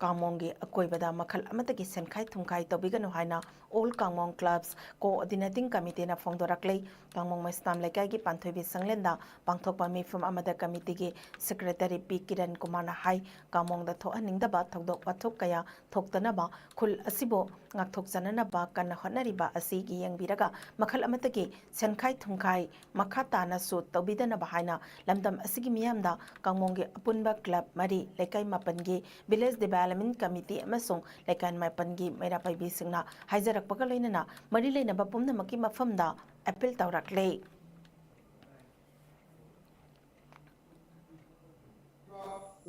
ꯀꯥꯃꯣꯡꯒꯤ ꯑꯀꯣꯏꯕꯗ ꯃꯈꯜ ꯑꯃꯠꯇꯒꯤ ꯁꯦꯟꯈꯥꯏ ꯊꯨꯝꯈꯥꯏ ꯇꯧꯕꯤꯒꯅꯨ ꯍꯥꯏꯅ ꯑꯣꯜ ꯀꯥꯃꯣꯡ ꯀ꯭ꯂꯕꯁ ꯀꯣꯑꯣꯔꯗꯤꯅꯦꯇꯤꯡ ꯀꯃꯤꯇꯤꯅ ꯐꯣꯡꯗꯣꯔꯛꯂꯦ꯫ ꯀꯥꯃꯣꯡ ꯃꯩꯁꯅꯥꯝ ꯂꯩꯀꯥꯏꯒꯤ ꯄꯥꯟꯊꯣꯏꯕꯤ ꯁꯪꯂꯦꯟꯗ ꯄꯥꯡꯊꯣꯛꯄ ꯃꯤꯐꯝ ꯑꯃꯗ ꯀꯃꯤꯇꯤꯒꯤ ꯁꯦꯀ꯭ꯔꯦꯇꯔꯤ ꯄꯤ ꯀꯤꯔꯟ ꯀꯨꯃꯥꯔꯅ ꯍꯥꯏ, ꯀꯥꯃꯣꯡꯗ ꯊꯣꯛꯍꯟꯅꯤꯡꯗꯕ ꯊꯧꯗꯣꯛ ꯋꯥꯊꯣꯛ ꯀꯌꯥ ꯊꯣꯛꯇꯅꯕ, ꯈꯨꯜ ꯑꯁꯤꯕꯨ ꯉꯥꯛꯊꯣꯛꯆꯅꯅꯕ ꯀꯟꯅ ꯍꯣꯠꯅꯔꯤꯕ ꯑꯁꯤ ꯌꯦꯡꯕꯤꯔꯒ ꯃꯈꯜ ꯑꯃꯠꯇꯒꯤ ꯁꯦꯟꯈꯥꯏ ꯊꯨꯝꯈꯥꯏ ꯃꯈꯥ ꯇꯥꯅꯁꯨ ꯇꯧꯕꯤꯗꯅꯕ ꯍꯥꯏꯅ ꯂꯝꯗꯝ ꯑꯁꯤꯒꯤ ꯃꯤꯌꯥꯝꯗ ꯀꯥꯃꯣꯡꯒꯤ ꯑꯄꯨꯟꯕ ꯀ꯭ꯂꯕ ꯃꯔꯤ, ꯂꯩꯀꯥꯏ ꯃꯥꯄꯟꯒꯤ ꯚꯤꯂꯦꯖ ꯗꯤꯚꯦꯂꯞꯃꯦꯟ ꯀꯃꯤꯇꯤ ꯑꯃꯁꯨꯡ ꯂꯩꯀꯥꯏ ꯃꯥꯄꯟꯒꯤ ꯃꯩꯔꯥ ꯄꯥꯏꯕꯤꯁꯤꯡꯅ ꯍꯥꯏꯖꯔꯛꯄꯒ ꯂꯣꯏꯅꯅ ꯃꯔꯤ ꯂꯩꯅꯕ ꯄꯨꯝꯅꯃꯛꯀꯤ ꯃꯐꯝꯗ ꯑꯦꯄꯤꯜ ꯇꯧꯔꯛꯂꯦ꯫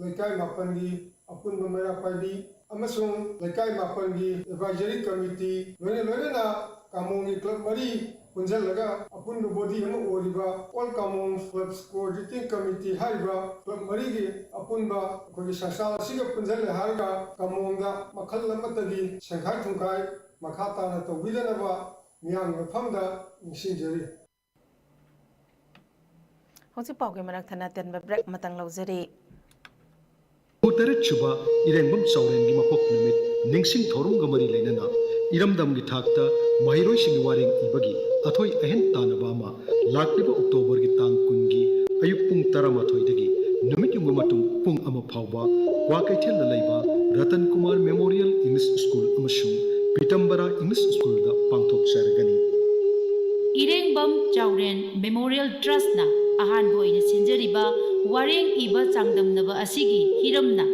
ꯂꯩꯀꯥꯏ ꯃꯥꯄꯟꯒꯤ ꯑꯄꯨꯟꯕ ꯃꯩꯔꯥ ꯄꯥꯏꯕꯤ ꯑꯃꯁꯨꯡ ꯂꯩꯀꯥꯏ ꯃꯥꯄꯟꯒꯤ ꯑꯦꯗꯚꯥꯏꯖꯔꯤ ꯀꯃꯤꯇꯤ, ꯂꯣꯏꯅ ꯂꯣꯏꯅꯅ ꯀꯥꯃꯣꯡꯒꯤ ꯀ꯭ꯂꯕ ꯃꯔꯤ ꯄꯨꯟꯁꯤꯜꯂꯒ ꯑꯄꯨꯟꯕ ꯕꯣꯗꯤ ꯑꯃ ꯑꯣꯏꯔꯤꯕ ꯑꯣꯜ ꯀꯥꯃꯣꯡ ꯀ꯭ꯂꯕꯁ ꯀꯣꯑꯣꯔꯗꯤꯅꯦꯇꯤꯡ ꯀꯃꯤꯇꯤ ꯍꯥꯏꯔꯤꯕ ꯀ꯭ꯂꯕ ꯃꯔꯤꯒꯤ ꯑꯄꯨꯟꯕ ꯑꯩꯈꯣꯏꯒꯤ ꯁꯪꯁꯊꯥꯟ ꯑꯁꯤꯒ ꯄꯨꯟꯁꯤꯜꯂꯦ ꯍꯥꯏꯔꯒ ꯀꯥꯃꯣꯡꯗ ꯃꯈꯜ ꯑꯃꯠꯇꯒꯤ ꯁꯦꯟꯈꯥꯏ ꯊꯨꯝꯈꯥꯏ ꯃꯈꯥ ꯇꯥꯅ ꯇꯧꯕꯤꯗꯅꯕ ꯃꯤꯌꯥꯝꯒꯤ ꯃꯐꯝꯗ ꯅꯤꯡꯁꯤꯡꯖꯔꯤ꯫ ꯍꯧꯖꯤꯛ ꯄꯥꯎꯒꯤ ꯃꯔꯛ ꯊꯠꯅ ꯑꯇꯦꯟꯕ ꯕ꯭ꯔꯦꯛ ꯑꯃꯇꯪ ꯂꯧꯖꯔꯤ꯫ ꯇꯔꯦꯠ ꯁꯨꯕ ꯏꯔꯦꯡꯕꯝ ꯆꯥꯎꯔꯦꯟꯒꯤ ꯃꯄꯣꯛ ꯅꯨꯃꯤꯠ ꯅꯤꯡꯁꯤꯡ ꯊꯧꯔꯝꯒ ꯃꯔꯤ ꯂꯩꯅꯅ ꯏꯔꯝꯗꯝꯒꯤ ꯊꯥꯛꯇ ꯃꯍꯩꯔꯣꯏꯁꯤꯡꯒꯤ ꯋꯥꯔꯦꯡ ꯏꯕꯒꯤ ꯑꯊꯣꯏ ꯑꯍꯦꯟ ꯇꯥꯟꯅꯕ ꯑꯃ ꯂꯥꯛꯂꯤꯕ ꯑꯣꯛꯇꯣꯕꯔꯒꯤ ꯇꯥꯡ ꯀꯨꯟꯒꯤ ꯑꯌꯨꯛ ꯄꯨꯡ ꯇꯔꯥꯃꯥꯊꯣꯏꯗꯒꯤ ꯅꯨꯃꯤꯠ ꯌꯨꯡꯕ ꯃꯇꯨꯡ ꯄꯨꯡ ꯑꯃ ꯐꯥꯎꯕ ꯀ꯭ꯋꯥꯀꯩꯊꯦꯜꯗ ꯂꯩꯕ Ratan Kumar memorial English school ꯑꯃꯁꯨꯡ ꯄꯤꯇꯝꯕꯔꯥ ꯏꯪꯂꯤꯁ ꯁ꯭ꯀꯨꯜꯗ ꯄꯥꯡꯊꯣꯛꯆꯔꯒꯅꯤ꯫ ꯏꯔꯦꯡꯕꯝ ꯆꯥꯎꯔꯦꯟ ꯃꯦꯃꯣꯔꯤꯌꯦꯜ ꯇ꯭ꯔꯁꯅ ꯑꯍꯥꯟꯕ ꯑꯣꯏꯅ ꯁꯤꯟꯖꯔꯤꯕ ꯋꯥꯔꯦꯡ ꯏꯕ ꯆꯥꯡꯗꯝꯅꯕ ꯑꯁꯤꯒꯤ ꯍꯤꯔꯝꯅ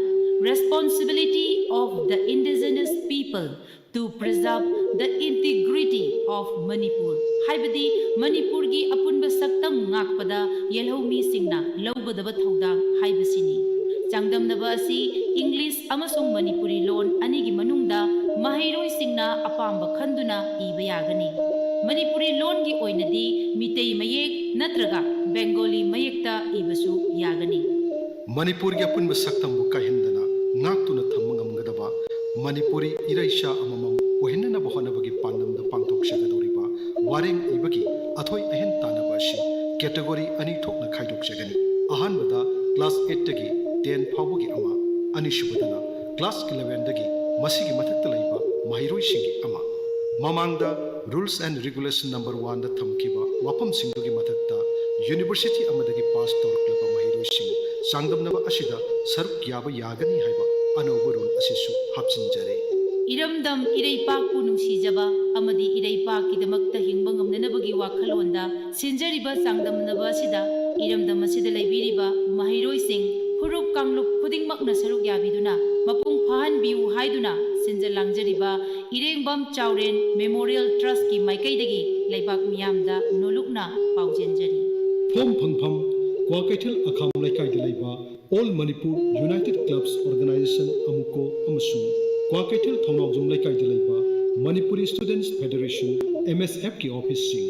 Responsibility of the Indigenous People to Preserve the Integrity of Manipur, ꯍꯥꯏꯕꯗꯤ ꯃꯅꯤꯄꯨꯔꯒꯤ ꯑꯄꯨꯟꯕ ꯁꯛꯇꯝ ꯉꯥꯛꯄꯗ ꯌꯦꯜꯍꯧꯃꯤꯁꯤꯡꯅ ꯂꯧꯒꯗꯕ ꯊꯧꯗꯥꯡ ꯍꯥꯏꯕꯁꯤꯅꯤ꯫ ꯆꯥꯡꯗꯝꯅꯕ ꯑꯁꯤ ꯏꯪꯂꯤꯁ ꯑꯃꯁꯨꯡ ꯃꯅꯤꯄꯨꯔꯤ ꯂꯣꯟ ꯑꯅꯤꯒꯤ ꯃꯅꯨꯡꯗ ꯃꯍꯩꯔꯣꯏꯁꯤꯡꯅ ꯑꯄꯥꯝꯕ ꯈꯟꯗꯨꯅ ꯏꯕ ꯌꯥꯒꯅꯤ꯫ ꯃꯅꯤꯄꯨꯔꯤ ꯂꯣꯟꯒꯤ ꯑꯣꯏꯅꯗꯤ ꯃꯤꯇꯩ ꯃꯌꯦꯛ ꯅꯠꯇ꯭ꯔꯒ ꯕꯦꯡꯒꯣꯂꯤ ꯃꯌꯦꯛꯇ ꯏꯕꯁꯨ ꯌꯥꯒꯅꯤ꯫ ꯃꯅꯤꯄꯨꯔꯒꯤ ꯑꯄꯨꯟꯕ ꯁꯛꯇꯝꯕꯨ ꯀꯥꯏꯍꯟꯗꯅ ꯉꯥꯛꯇꯨꯅ ꯊꯝꯕ ꯉꯝꯒꯗꯕ ꯃꯅꯤꯄꯨꯔꯤ ꯏꯔꯩꯆꯥ ꯑꯃꯃꯝ ꯑꯣꯏꯍꯟꯅꯅꯕ ꯍꯣꯠꯅꯕꯒꯤ ꯄꯥꯟꯗꯝꯗ ꯄꯥꯡꯊꯣꯛꯆꯒꯗꯧꯔꯤꯕ ꯋꯥꯔꯦꯡ ꯏꯕꯒꯤ ꯑꯊꯣꯏ ꯑꯍꯦꯟ ꯇꯥꯟꯅꯕ ꯑꯁꯤ ꯀꯦꯇꯦꯒꯣꯔꯤ ꯑꯅꯤ ꯊꯣꯛꯅ ꯈꯥꯏꯗꯣꯛꯆꯒꯅꯤ꯫ ꯑꯍꯥꯟꯕꯗ ꯀ꯭ꯂꯥꯁ ꯑꯩꯠꯇꯒꯤ ꯇꯦꯟ ꯐꯥꯎꯕꯒꯤ ꯑꯃ, ꯑꯅꯤꯁꯨꯕꯗꯅ ꯀ꯭ꯂꯥꯁ ꯏꯂꯦꯚꯦꯟꯗꯒꯤ ꯃꯁꯤꯒꯤ ꯃꯊꯛꯇ ꯂꯩꯕ ꯃꯍꯩꯔꯣꯏꯁꯤꯡꯒꯤ ꯑꯃ꯫ ꯃꯃꯥꯡꯗ Rules and Regulation number one ꯗ ꯊꯝꯈꯤꯕ ꯋꯥꯐꯝꯁꯤꯡꯗꯨꯒꯤ ꯃꯊꯛꯇ ꯌꯨꯅꯤꯚꯔꯁꯤꯇꯤ ꯑꯃꯗꯒꯤ ꯄꯥꯁ ꯇꯧꯔꯛꯂꯕ ꯃꯍꯩꯔꯣꯏꯁꯤꯡ ꯆꯥꯡꯗꯝꯅꯕ ꯑꯁꯤꯗ ꯁꯔꯨꯛ ꯌꯥꯕ ꯌꯥꯒꯅꯤ ꯍꯥꯏꯕ ꯑꯅꯧꯕ ꯔꯨꯜ ꯑꯁꯤꯁꯨ ꯍꯥꯞꯆꯤꯟꯖꯔꯤ꯫ ꯏꯔꯝꯗꯝ ꯏꯔꯩꯄꯥꯛꯄꯨ ꯅꯨꯡꯁꯤꯖꯕ ꯑꯃꯗꯤ ꯏꯔꯩꯄꯥꯛꯀꯤꯗꯃꯛꯇ ꯍꯤꯡꯕ ꯉꯝꯅꯅꯕꯒꯤ ꯋꯥꯈꯜꯂꯣꯟꯗ ꯁꯤꯟꯖꯔꯤꯕ ꯆꯥꯡꯗꯝꯅꯕ ꯑꯁꯤꯗ ꯏꯔꯝꯗꯝ ꯑꯁꯤꯗ ꯂꯩꯕꯤꯔꯤꯕ ꯃꯍꯩꯔꯣꯏꯁꯤꯡ, ꯐꯨꯔꯨꯞ ꯀꯥꯡꯂꯨꯞ ꯈꯨꯗꯤꯡꯃꯛꯅ ꯁꯔꯨꯛ ꯌꯥꯕꯤꯗꯨꯅ ꯃꯄꯨꯡ ꯐꯥꯍꯟꯕꯤꯌꯨ ꯍꯥꯏꯗꯨꯅ ꯁꯤꯟꯖ ꯂꯥꯡꯖꯔꯤꯕ ꯏꯔꯦꯡꯕꯝ ꯆꯥꯎꯔꯦꯟ ꯃꯦꯃꯣꯔꯤꯌꯦꯜ ꯇ꯭ꯔꯁꯀꯤ ꯃꯥꯏꯀꯩꯗꯒꯤ ꯂꯩꯕꯥꯛ ꯃꯤꯌꯥꯝꯗ ꯅꯣꯂꯨꯛꯅ ꯄꯥꯎꯖꯦꯟꯖꯔꯤ꯫ ꯐꯣꯝ ꯐꯪꯐꯝ: ꯀ꯭ꯋꯥꯀꯩꯊꯦꯜ ꯑꯈꯥꯝ ꯂꯩꯀꯥꯏꯗ ꯂꯩꯕ All Manipur United Clubs Organization, ꯑꯃꯨꯀꯣ, ꯑꯃꯁꯨꯡ ꯀ꯭ꯋꯥꯀꯩꯊꯦꯜ ꯊꯧꯅꯥꯎꯖꯝ ꯂꯩꯀꯥꯏꯗ ꯂꯩꯕ Manipuri Students Federation, M S F ꯀꯤ ꯑꯣꯐꯤꯁꯁꯤꯡ꯫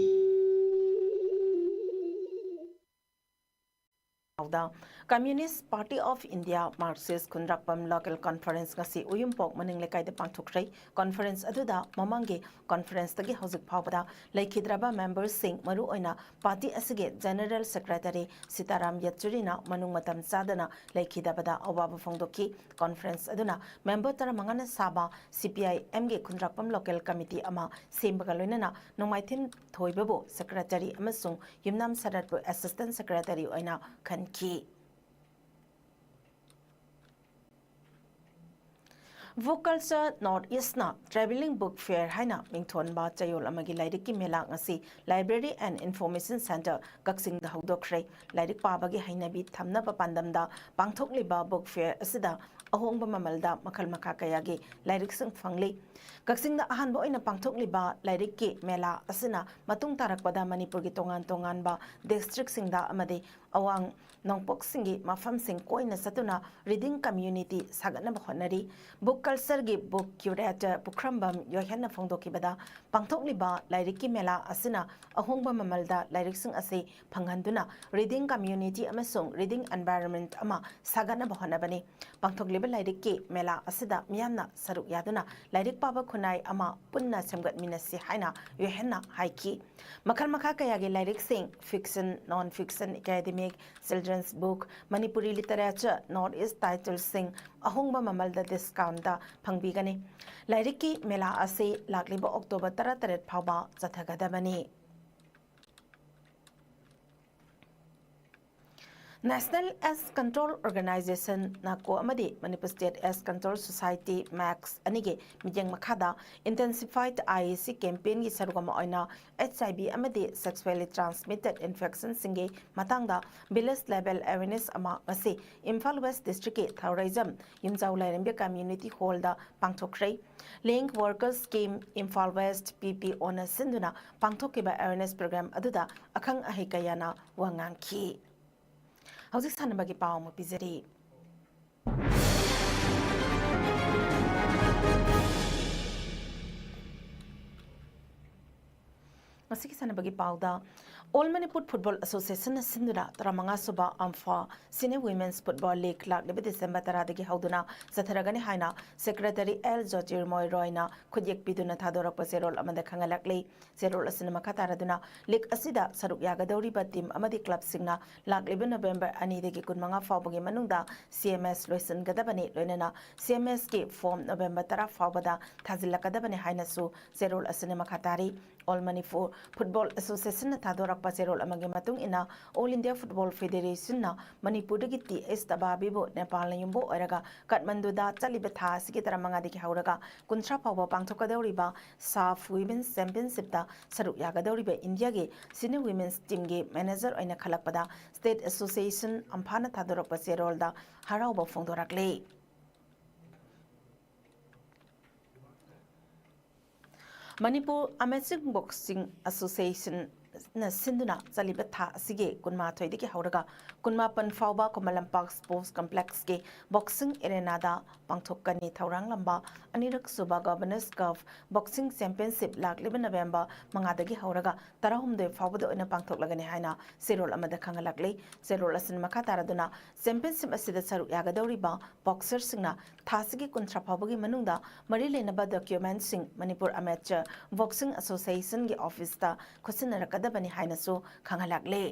Communist Party of India Marxist ꯈꯨꯟꯗ꯭ꯔꯥꯛꯄꯝ ꯂꯣꯀꯦꯜ ꯀꯟꯐꯔꯦꯟꯁ ꯉꯁꯤ ꯎꯌꯨꯝꯄꯣꯛ ꯃꯅꯤꯡ ꯂꯩꯀꯥꯏꯗ ꯄꯥꯡꯊꯣꯛꯈ꯭ꯔꯦ꯫ ꯀꯟꯐꯔꯦꯟꯁ ꯑꯗꯨꯗ ꯃꯃꯥꯡꯒꯤ ꯀꯟꯐꯔꯦꯟꯁꯇꯒꯤ ꯍꯧꯖꯤꯛ ꯐꯥꯎꯕꯗ ꯂꯩꯈꯤꯗ꯭ꯔꯕ ꯃꯦꯝꯕꯔꯁꯤꯡ, ꯃꯔꯨꯑꯣꯏꯅ ꯄꯥꯔꯇꯤ ꯑꯁꯤꯒꯤ ꯖꯦꯅꯔꯦꯜ ꯁꯦꯀ꯭ꯔꯦꯇꯔꯤ ꯁꯤꯇꯥꯔꯥꯝ ꯌꯦꯆꯨꯔꯤꯅ ꯃꯅꯨꯡ ꯃꯇꯝ ꯆꯥꯗꯅ ꯂꯩꯈꯤꯗꯕꯗ ꯑꯋꯥꯕ ꯐꯣꯡꯗꯣꯛꯈꯤ꯫ ꯀꯟꯐꯔꯦꯟꯁ ꯑꯗꯨꯅ ꯃꯦꯝꯕꯔ ꯇꯔꯥꯃꯉꯥꯅ ꯁꯥꯕ ꯁꯤ ꯄꯤ ꯑꯥꯏ ꯑꯦꯝꯒꯤ ꯈꯨꯟꯗ꯭ꯔꯥꯛꯄꯝ ꯂꯣꯀꯦꯜ ꯀꯃꯤꯇꯤ ꯑꯃ ꯁꯦꯝꯕꯒ ꯂꯣꯏꯅꯅ ꯅꯣꯡꯃꯥꯏꯊꯦꯝ ꯊꯣꯏꯕꯕꯨ ꯁꯦꯀ꯭ꯔꯦꯇꯔꯤ ꯑꯃꯁꯨꯡ ꯌꯨꯝꯅꯥꯝ ꯁꯔꯠꯄꯨ ꯑꯦꯁꯤꯁ꯭ꯇꯦꯟꯠ ꯁꯦꯀ꯭ꯔꯦꯇꯔꯤ ꯑꯣꯏꯅ ꯈꯟꯈꯤ꯫ ꯕꯨꯛ ꯀꯜꯆꯔ ꯅꯣꯔꯠ ꯏꯁ꯭ꯠꯅ ꯇ꯭ꯔꯦꯚꯦꯂꯤꯡ ꯕꯨꯛ ꯐꯤꯌꯔ ꯍꯥꯏꯅ ꯃꯤꯡꯊꯣꯟꯕ ꯆꯌꯣꯜ ꯑꯃꯒꯤ ꯂꯥꯏꯔꯤꯛꯀꯤ ꯃꯦꯂꯥ ꯉꯁꯤ Library and Information Centre ꯀꯛꯆꯤꯡꯗ ꯍꯧꯗꯣꯛꯈ꯭ꯔꯦ꯫ ꯂꯥꯏꯔꯤꯛ ꯄꯥꯕꯒꯤ ꯍꯩꯅꯕꯤ ꯊꯝꯅꯕ ꯄꯥꯟꯗꯝꯗ ꯄꯥꯡꯊꯣꯛꯂꯤꯕ ꯕꯨꯛ ꯐꯤꯌꯔ ꯑꯁꯤꯗ ꯑꯍꯣꯡꯕ ꯃꯃꯜꯗ ꯃꯈꯜ ꯃꯈꯥ ꯀꯌꯥꯒꯤ ꯂꯥꯏꯔꯤꯛꯁꯤꯡ ꯐꯪꯂꯤ꯫ ꯀꯛꯆꯤꯡꯗ ꯑꯍꯥꯟꯕ ꯑꯣꯏꯅ ꯄꯥꯡꯊꯣꯛꯂꯤꯕ ꯂꯥꯏꯔꯤꯛꯀꯤ ꯃꯦꯂꯥ ꯑꯁꯤꯅ ꯃꯇꯨꯡ ꯇꯥꯔꯛꯄꯗ ꯃꯅꯤꯄꯨꯔꯒꯤ ꯇꯣꯉꯥꯟ ꯇꯣꯉꯥꯟꯕ ꯗꯤꯁꯇ꯭ꯔꯤꯛꯁꯤꯡꯗ ꯑꯃꯗꯤ ꯑꯋꯥꯡ ꯅꯣꯡꯄꯣꯛꯁꯤꯡꯒꯤ ꯃꯐꯝꯁꯤꯡ ꯀꯣꯏꯅ ꯆꯠꯇꯨꯅ ꯔꯤꯗꯤꯡ ꯀꯝꯃ꯭ꯌꯨꯅꯤꯇꯤ ꯁꯥꯒꯠꯅꯕ ꯍꯣꯠꯅꯔꯤ꯫ ꯕꯨꯛ Cultureꯒꯤ book curator ꯄꯨꯈ꯭ꯔꯝꯕꯝ ꯌꯣꯏꯍꯦꯟꯅ ꯐꯣꯡꯗꯣꯛꯈꯤꯕꯗ, ꯄꯥꯡꯊꯣꯛꯂꯤꯕ ꯂꯥꯏꯔꯤꯛꯀꯤ ꯃꯦꯂꯥ ꯑꯁꯤꯅ ꯑꯍꯣꯡꯕ ꯃꯃꯜꯗ ꯂꯥꯏꯔꯤꯛꯁꯤꯡ ꯑꯁꯤ ꯐꯪꯍꯟꯗꯨꯅ reading community ꯑꯃꯁꯨꯡ reading environment ꯑꯃ ꯁꯥꯒꯠꯅꯕ ꯍꯣꯠꯅꯕꯅꯤ꯫ ꯄꯥꯡꯊꯣꯛꯂꯤꯕ ꯂꯥꯏꯔꯤꯛꯀꯤ ꯃꯦꯂꯥ ꯑꯁꯤꯗ ꯃꯤꯌꯥꯝꯅ ꯁꯔꯨꯛ ꯌꯥꯗꯨꯅ ꯂꯥꯏꯔꯤꯛ ꯄꯥꯕ ꯈꯨꯟꯅꯥꯏ ꯑꯃ ꯄꯨꯟꯅ ꯁꯦꯝꯒꯠꯃꯤꯟꯅꯁꯤ ꯍꯥꯏꯅ ꯌꯣꯏꯍꯦꯟꯅ ꯍꯥꯏꯈꯤ꯫ ꯃꯈꯜ ꯃꯈꯥ ꯀꯌꯥꯒꯤ ꯂꯥꯏꯔꯤꯛꯁꯤꯡ, fiction, non fiction, academic, children's book, Manipuri literature, North East titleꯁꯤꯡ ꯑꯍꯣꯡꯕ ꯃꯃꯜꯗ discountꯇ ꯐꯪꯕꯤꯒꯅꯤ꯫ ꯂꯥꯏꯔꯤꯛꯀꯤ ꯃꯦꯂꯥ ꯑꯁꯤ ꯂꯥꯛꯂꯤꯕ October ꯇꯔꯥꯇꯔꯦꯠ ꯐꯥꯎꯕ ꯆꯠꯊꯒꯗꯕꯅꯤ꯫ National AIDS Control Organisation, NACO, ꯑꯃꯗꯤ Manipur State AIDS Control Society, MACS, ꯑꯅꯤꯒꯤ ꯃꯤꯠꯌꯦꯡ ꯃꯈꯥꯗ intensified IEC campaignꯒꯤ ꯁꯔꯨꯛ ꯑꯃ ꯑꯣꯏꯅ HIV ꯑꯃꯗꯤ sexually transmitted infectionꯁꯤꯡꯒꯤ ꯃꯇꯥꯡꯗ village level awareness ꯑꯃ ꯉꯁꯤ ꯏꯝꯐꯥꯜ West districtꯀꯤ ꯊꯧꯔꯩꯖꯝ ꯌꯨꯝꯖꯥꯎ ꯂꯥꯏꯔꯦꯝꯕꯤ community hallꯗ ꯄꯥꯡꯊꯣꯛꯈ꯭ꯔꯦ꯫ Link Workers Scheme, Imphal West, PPOꯅ ꯁꯤꯟꯗꯨꯅ ꯄꯥꯡꯊꯣꯛꯈꯤꯕ awareness program ꯑꯗꯨꯗ ꯑꯈꯪ ꯑꯍꯩ ꯀꯌꯥꯅ ꯋꯥ ꯉꯥꯡꯈꯤ꯫ ꯍꯧꯖꯤꯛ ꯁꯥꯟꯅꯕꯒꯤ ꯄꯥꯎ ꯑꯃ ꯄꯤꯖꯔꯤ꯫ ꯉꯁꯤꯒꯤ ꯁꯥꯟꯅꯕꯒꯤ ꯄꯥꯎꯗ, All Manipur Football Associationꯅ ꯁꯤꯟꯗꯨꯅ ꯇꯔꯥꯃꯉꯥ ꯁꯨꯕ ꯑꯝꯐꯥ Senior Women's Football League ꯂꯥꯛꯂꯤꯕ December ꯇꯔꯥꯗꯒꯤ ꯍꯧꯗꯨꯅ ꯆꯠꯊꯔꯒꯅꯤ ꯍꯥꯏꯅ Secretary ꯑꯦꯜ ꯖꯣꯇꯤꯔꯃꯣꯏ ꯔꯣꯏꯅ ꯈꯨꯠꯌꯦꯛ ꯄꯤꯗꯨꯅ ꯊꯥꯗꯣꯔꯛꯄ ꯆꯦꯔꯣꯜ ꯑꯃꯗ ꯈꯪꯍꯜꯂꯛꯂꯤ꯫ ꯆꯦꯔꯣꯜ ꯑꯁꯤꯅ ꯃꯈꯥ ꯇꯥꯔꯗꯨꯅ, league ꯑꯁꯤꯗ ꯁꯔꯨꯛ ꯌꯥꯒꯗꯧꯔꯤꯕ team ꯑꯃꯗꯤ clubꯁꯤꯡꯅ ꯂꯥꯛꯂꯤꯕ November ꯑꯅꯤꯗꯒꯤ ꯀꯨꯟꯃꯉꯥ ꯐꯥꯎꯕꯒꯤ ꯃꯅꯨꯡꯗ CMS ꯂꯣꯏꯁꯤꯟꯒꯗꯕꯅꯤ, ꯂꯣꯏꯅꯅ CMSꯀꯤ form November ꯇꯔꯥ ꯐꯥꯎꯕꯗ ꯊꯥꯖꯤꯜꯂꯛꯀꯗꯕꯅꯤ ꯍꯥꯏꯅꯁꯨ ꯆꯦꯔꯣꯜ ꯑꯁꯤꯅ ꯃꯈꯥ ꯇꯥꯔꯤ꯫ All Manipur Football Associationꯅ ꯊꯥꯗꯣꯔꯛꯄ ꯆꯦꯔꯣꯜ ꯑꯃꯒꯤ ꯃꯇꯨꯡ ꯏꯟꯅ, All India Football Federationꯅ ꯃꯅꯤꯄꯨꯔꯗꯒꯤ ꯇꯤ ꯑꯦꯁ ꯇꯕꯥꯕꯤꯕꯨ ꯅꯦꯄꯥꯜꯅ ꯌꯨꯝꯕꯨ ꯑꯣꯏꯔꯒ ꯀꯥꯊꯃꯟꯗꯨꯗ ꯆꯠꯂꯤꯕ ꯊꯥ ꯑꯁꯤꯒꯤ ꯇꯔꯥꯃꯉꯥꯗꯒꯤ ꯍꯧꯔꯒ ꯀꯨꯟꯊ꯭ꯔꯥ ꯐꯥꯎꯕ ꯄꯥꯡꯊꯣꯛꯀꯗꯧꯔꯤꯕ SAFF Women's Championshipꯇ ꯁꯔꯨꯛ ꯌꯥꯒꯗꯧꯔꯤꯕ ꯏꯟꯗꯤꯌꯥꯒꯤ senior women's teamꯒꯤ manager ꯑꯣꯏꯅ ꯈꯜꯂꯛꯄꯗ state association ꯑꯝꯐꯥꯅ ꯊꯥꯗꯣꯔꯛꯄ ꯆꯦꯔꯣꯜꯗ ꯍꯔꯥꯎꯕ ꯐꯣꯡꯗꯣꯔꯛꯂꯤ꯫ Manipur Amateur Boxing Association, ꯅ ꯁꯤꯟꯗꯨꯅ ꯆꯠꯂꯤꯕ ꯊꯥ ꯑꯁꯤꯒꯤ ꯀꯨꯟꯃꯥꯊꯣꯏꯗꯒꯤ ꯍꯧꯔꯒ ꯀꯨꯟꯃꯥꯄꯟ ꯐꯥꯎꯕ ꯈꯨꯃꯟ ꯂꯝꯄꯥꯛ ꯁ꯭ꯄꯣꯔꯠꯁ ꯀꯝꯄ꯭ꯂꯦꯛꯁꯀꯤ ꯕꯣꯛꯁꯤꯡ ꯑꯦꯔꯦꯅꯥꯗ ꯄꯥꯡꯊꯣꯛꯀꯅꯤ꯫ ꯊꯧꯔꯥꯡꯂꯝꯕ ꯑꯅꯤꯔꯛ ꯁꯨꯕ ꯒꯚꯔꯅꯔꯁ ꯀꯞ ꯕꯣꯛꯁꯤꯡ ꯆꯦꯝꯄꯤꯌꯟꯁꯤꯞ ꯂꯥꯛꯂꯤꯕ ꯅꯕꯦꯝꯕꯔ ꯃꯉꯥꯗꯒꯤ ꯍꯧꯔꯒ ꯇꯔꯥꯍꯨꯝꯗꯣꯏ ꯐꯥꯎꯕꯗ ꯑꯣꯏꯅ ꯄꯥꯡꯊꯣꯛꯂꯒꯅꯤ ꯍꯥꯏꯅ ꯆꯦꯔꯣꯜ ꯑꯃꯗ ꯈꯪꯍꯜꯂꯛꯂꯤ꯫ ꯆꯦꯔꯣꯜ ꯑꯁꯤꯅ ꯃꯈꯥ ꯇꯥꯔꯗꯨꯅ, ꯆꯦꯝꯄꯤꯌꯟꯁꯤꯞ ꯑꯁꯤꯗ ꯁꯔꯨꯛ ꯌꯥꯒꯗꯧꯔꯤꯕ ꯕꯣꯛꯁꯔꯁꯤꯡꯅ ꯊꯥ ꯑꯁꯤꯒꯤ ꯀꯨꯟꯊ꯭ꯔꯥ ꯐꯥꯎꯕꯒꯤ ꯃꯅꯨꯡꯗ ꯃꯔꯤ ꯂꯩꯅꯕ ꯗꯣꯀ꯭ꯌꯨꯃꯦꯟꯠꯁꯤꯡ ꯃꯅꯤꯄꯨꯔ ꯑꯃꯦꯆꯔ ꯕꯣꯛꯁꯤꯡ ꯑꯦꯁꯣꯁꯤꯌꯦꯁꯟꯒꯤ ꯑꯣꯐꯤꯁꯇ ꯈꯨꯠꯁꯤꯟꯅꯔꯛꯀꯗꯕꯅꯤ ꯍꯥꯏꯅꯁꯨ ꯈꯪꯍꯜꯂꯛꯂꯤ꯫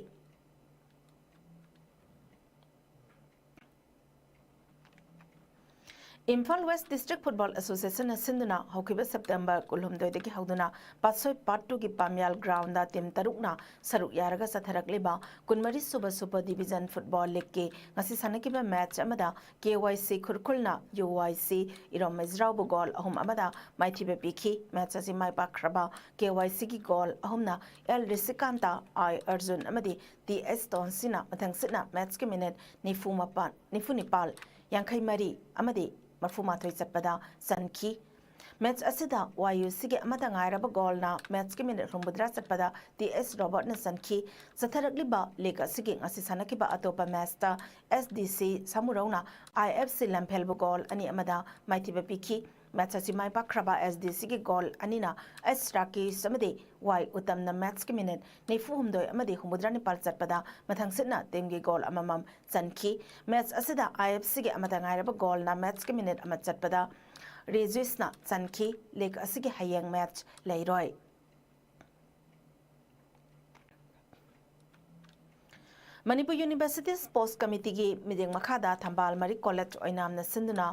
ꯏꯝꯐꯥꯜ ꯋꯦꯁ ꯗꯤꯁꯇ꯭ꯔꯤꯛ ꯐꯨꯠꯕꯣꯜ ꯑꯦꯁꯣꯁꯤꯌꯦꯁꯟꯅ ꯁꯤꯟꯗꯨꯅ ꯍꯧꯈꯤꯕ ꯁꯦꯞꯇꯦꯝꯕꯔ ꯀꯨꯟꯍꯨꯝꯗꯣꯏꯗꯒꯤ ꯍꯧꯗꯨꯅ ꯄꯥꯠꯁꯣꯏ ꯄꯥꯔꯠ ꯇꯨꯒꯤ ꯄꯥꯝꯌꯥꯜ ꯒ꯭ꯔꯥꯎꯟꯗ ꯇꯤꯝ ꯇꯔꯨꯛꯅ ꯁꯔꯨꯛ ꯌꯥꯔꯒ ꯆꯠꯊꯔꯛꯂꯤꯕ ꯀꯨꯟꯃꯔꯤ ꯁꯨꯕ ꯁꯨꯄꯔ ꯗꯤꯕꯤꯖꯟ ꯐꯨꯠꯕꯣꯜ ꯂꯤꯒꯀꯤ ꯉꯁꯤ ꯁꯥꯟꯅꯈꯤꯕ ꯃꯦꯠꯆ ꯑꯃꯗ ꯀꯦ ꯋꯥꯏ ꯁꯤ ꯈꯨꯔꯈꯨꯜꯅ ꯌꯨ ꯋꯥꯏ ꯁꯤ ꯏꯔꯣꯝ ꯃꯩꯖ꯭ꯔꯥꯎꯕꯨ ꯒꯣꯜ ꯑꯍꯨꯝ ꯑꯃꯗ ꯃꯥꯏꯊꯤꯕ ꯄꯤꯈꯤ꯫ ꯃꯦꯠꯆ ꯑꯁꯤ ꯃꯥꯏ ꯄꯥꯛꯈ꯭ꯔꯕ ꯀꯦ ꯋꯥꯏ ꯁꯤꯒꯤ ꯒꯣꯜ ꯑꯍꯨꯝꯅ ꯑꯦꯜ ꯔꯤꯁꯤꯀꯥꯟꯇ, ꯑꯥꯏ ꯑꯔꯖꯨꯟ ꯑꯃꯗꯤ ꯇꯤ ꯑꯦꯁ ꯇꯣꯟꯁꯤꯅ ꯃꯊꯪꯁꯤꯠꯅ ꯃꯦꯠꯆꯀꯤ ꯃꯤꯅꯤꯠ ꯅꯤꯐꯨ ꯃꯥꯄꯟ, ꯅꯤꯐꯨ ꯅꯤꯄꯥꯜ, ꯌꯥꯡꯈꯩ ꯃꯔꯤ ꯑꯃꯗꯤ ꯃꯔꯐꯨ ꯃꯥꯊꯣꯏ ꯆꯠꯄꯗ ꯆꯟꯈꯤ꯫ ꯃꯦꯠꯆ ꯑꯁꯤꯗ ꯋꯥꯏ ꯌꯨ ꯁꯤꯒꯤ ꯑꯃꯠꯇ ꯉꯥꯏꯔꯕ ꯒꯣꯜꯅ ꯃꯦꯠꯆꯀꯤ ꯃꯤꯅꯤꯠ ꯍꯨꯝꯐꯨꯇꯔꯥ ꯆꯠꯄꯗ ꯇꯤ ꯑꯦꯁ ꯔꯣꯕꯔꯠꯅ ꯆꯟꯈꯤ꯫ ꯆꯠꯊꯔꯛꯂꯤꯕ ꯂꯤꯒ ꯑꯁꯤꯒꯤ ꯉꯁꯤ ꯁꯥꯟꯅꯈꯤꯕ ꯑꯇꯣꯞꯄ ꯃꯦꯠꯆꯇ ꯑꯦꯁ ꯗꯤ ꯁꯤ ꯁꯥꯃꯨꯔꯧꯅ ꯑꯥꯏ ꯑꯦꯐ ꯁꯤ ꯂꯝꯐꯦꯜꯕꯨ ꯒꯣꯜ ꯑꯅꯤ ꯑꯃꯗ ꯃꯥꯏꯊꯤꯕ ꯄꯤꯈꯤ꯫ ꯃꯦꯠꯆ ꯑꯁꯤ ꯃꯥꯏ ꯄꯥꯛꯈ꯭ꯔꯕ ꯑꯦꯁ ꯗꯤ ꯁꯤꯒꯤ ꯒꯣꯜ ꯑꯅꯤꯅ ꯑꯦꯁ ꯔꯥꯀꯦꯁ ꯑꯃꯗꯤ ꯋꯥꯏ ꯎꯇꯝꯅ ꯃꯦꯠꯆꯀꯤ ꯃꯤꯅꯤꯠ ꯅꯤꯐꯨ ꯍꯨꯝꯗꯣꯏ ꯑꯃꯗꯤ ꯍꯨꯝꯐꯨꯇꯔꯥ ꯅꯤꯄꯥꯜ ꯆꯠꯄꯗ ꯃꯊꯪꯁꯤꯠꯅ ꯇꯤꯝꯒꯤ ꯒꯣꯜ ꯑꯃꯃꯝ ꯆꯟꯈꯤ꯫ ꯃꯦꯠꯆ ꯑꯁꯤꯗ ꯑꯥꯏ ꯑꯦꯐ ꯁꯤꯒꯤ ꯑꯃꯠꯇ ꯉꯥꯏꯔꯕ ꯒꯣꯜꯅ ꯃꯦꯠꯆꯀꯤ ꯃꯤꯅꯤꯠ ꯑꯃ ꯆꯠꯄꯗ ꯔꯦꯖꯨꯏꯁꯅ ꯆꯟꯈꯤ꯫ ꯂꯤꯒ ꯑꯁꯤꯒꯤ ꯍꯌꯦꯡ ꯃꯦꯠꯆ ꯂꯩꯔꯣꯏ꯫ ꯃꯅꯤꯄꯨꯔ ꯌꯨꯅꯤꯚꯔꯁꯤꯇꯤ ꯁ꯭ꯄꯣꯔꯠꯁ ꯀꯃꯤꯇꯤꯒꯤ ꯃꯤꯠꯌꯦꯡ ꯃꯈꯥꯗ ꯊꯝꯕꯥꯜ ꯃꯔꯤꯛ ꯀꯣꯂꯦꯖ ꯑꯣꯏꯅꯥꯝꯅ ꯁꯤꯟꯗꯨꯅ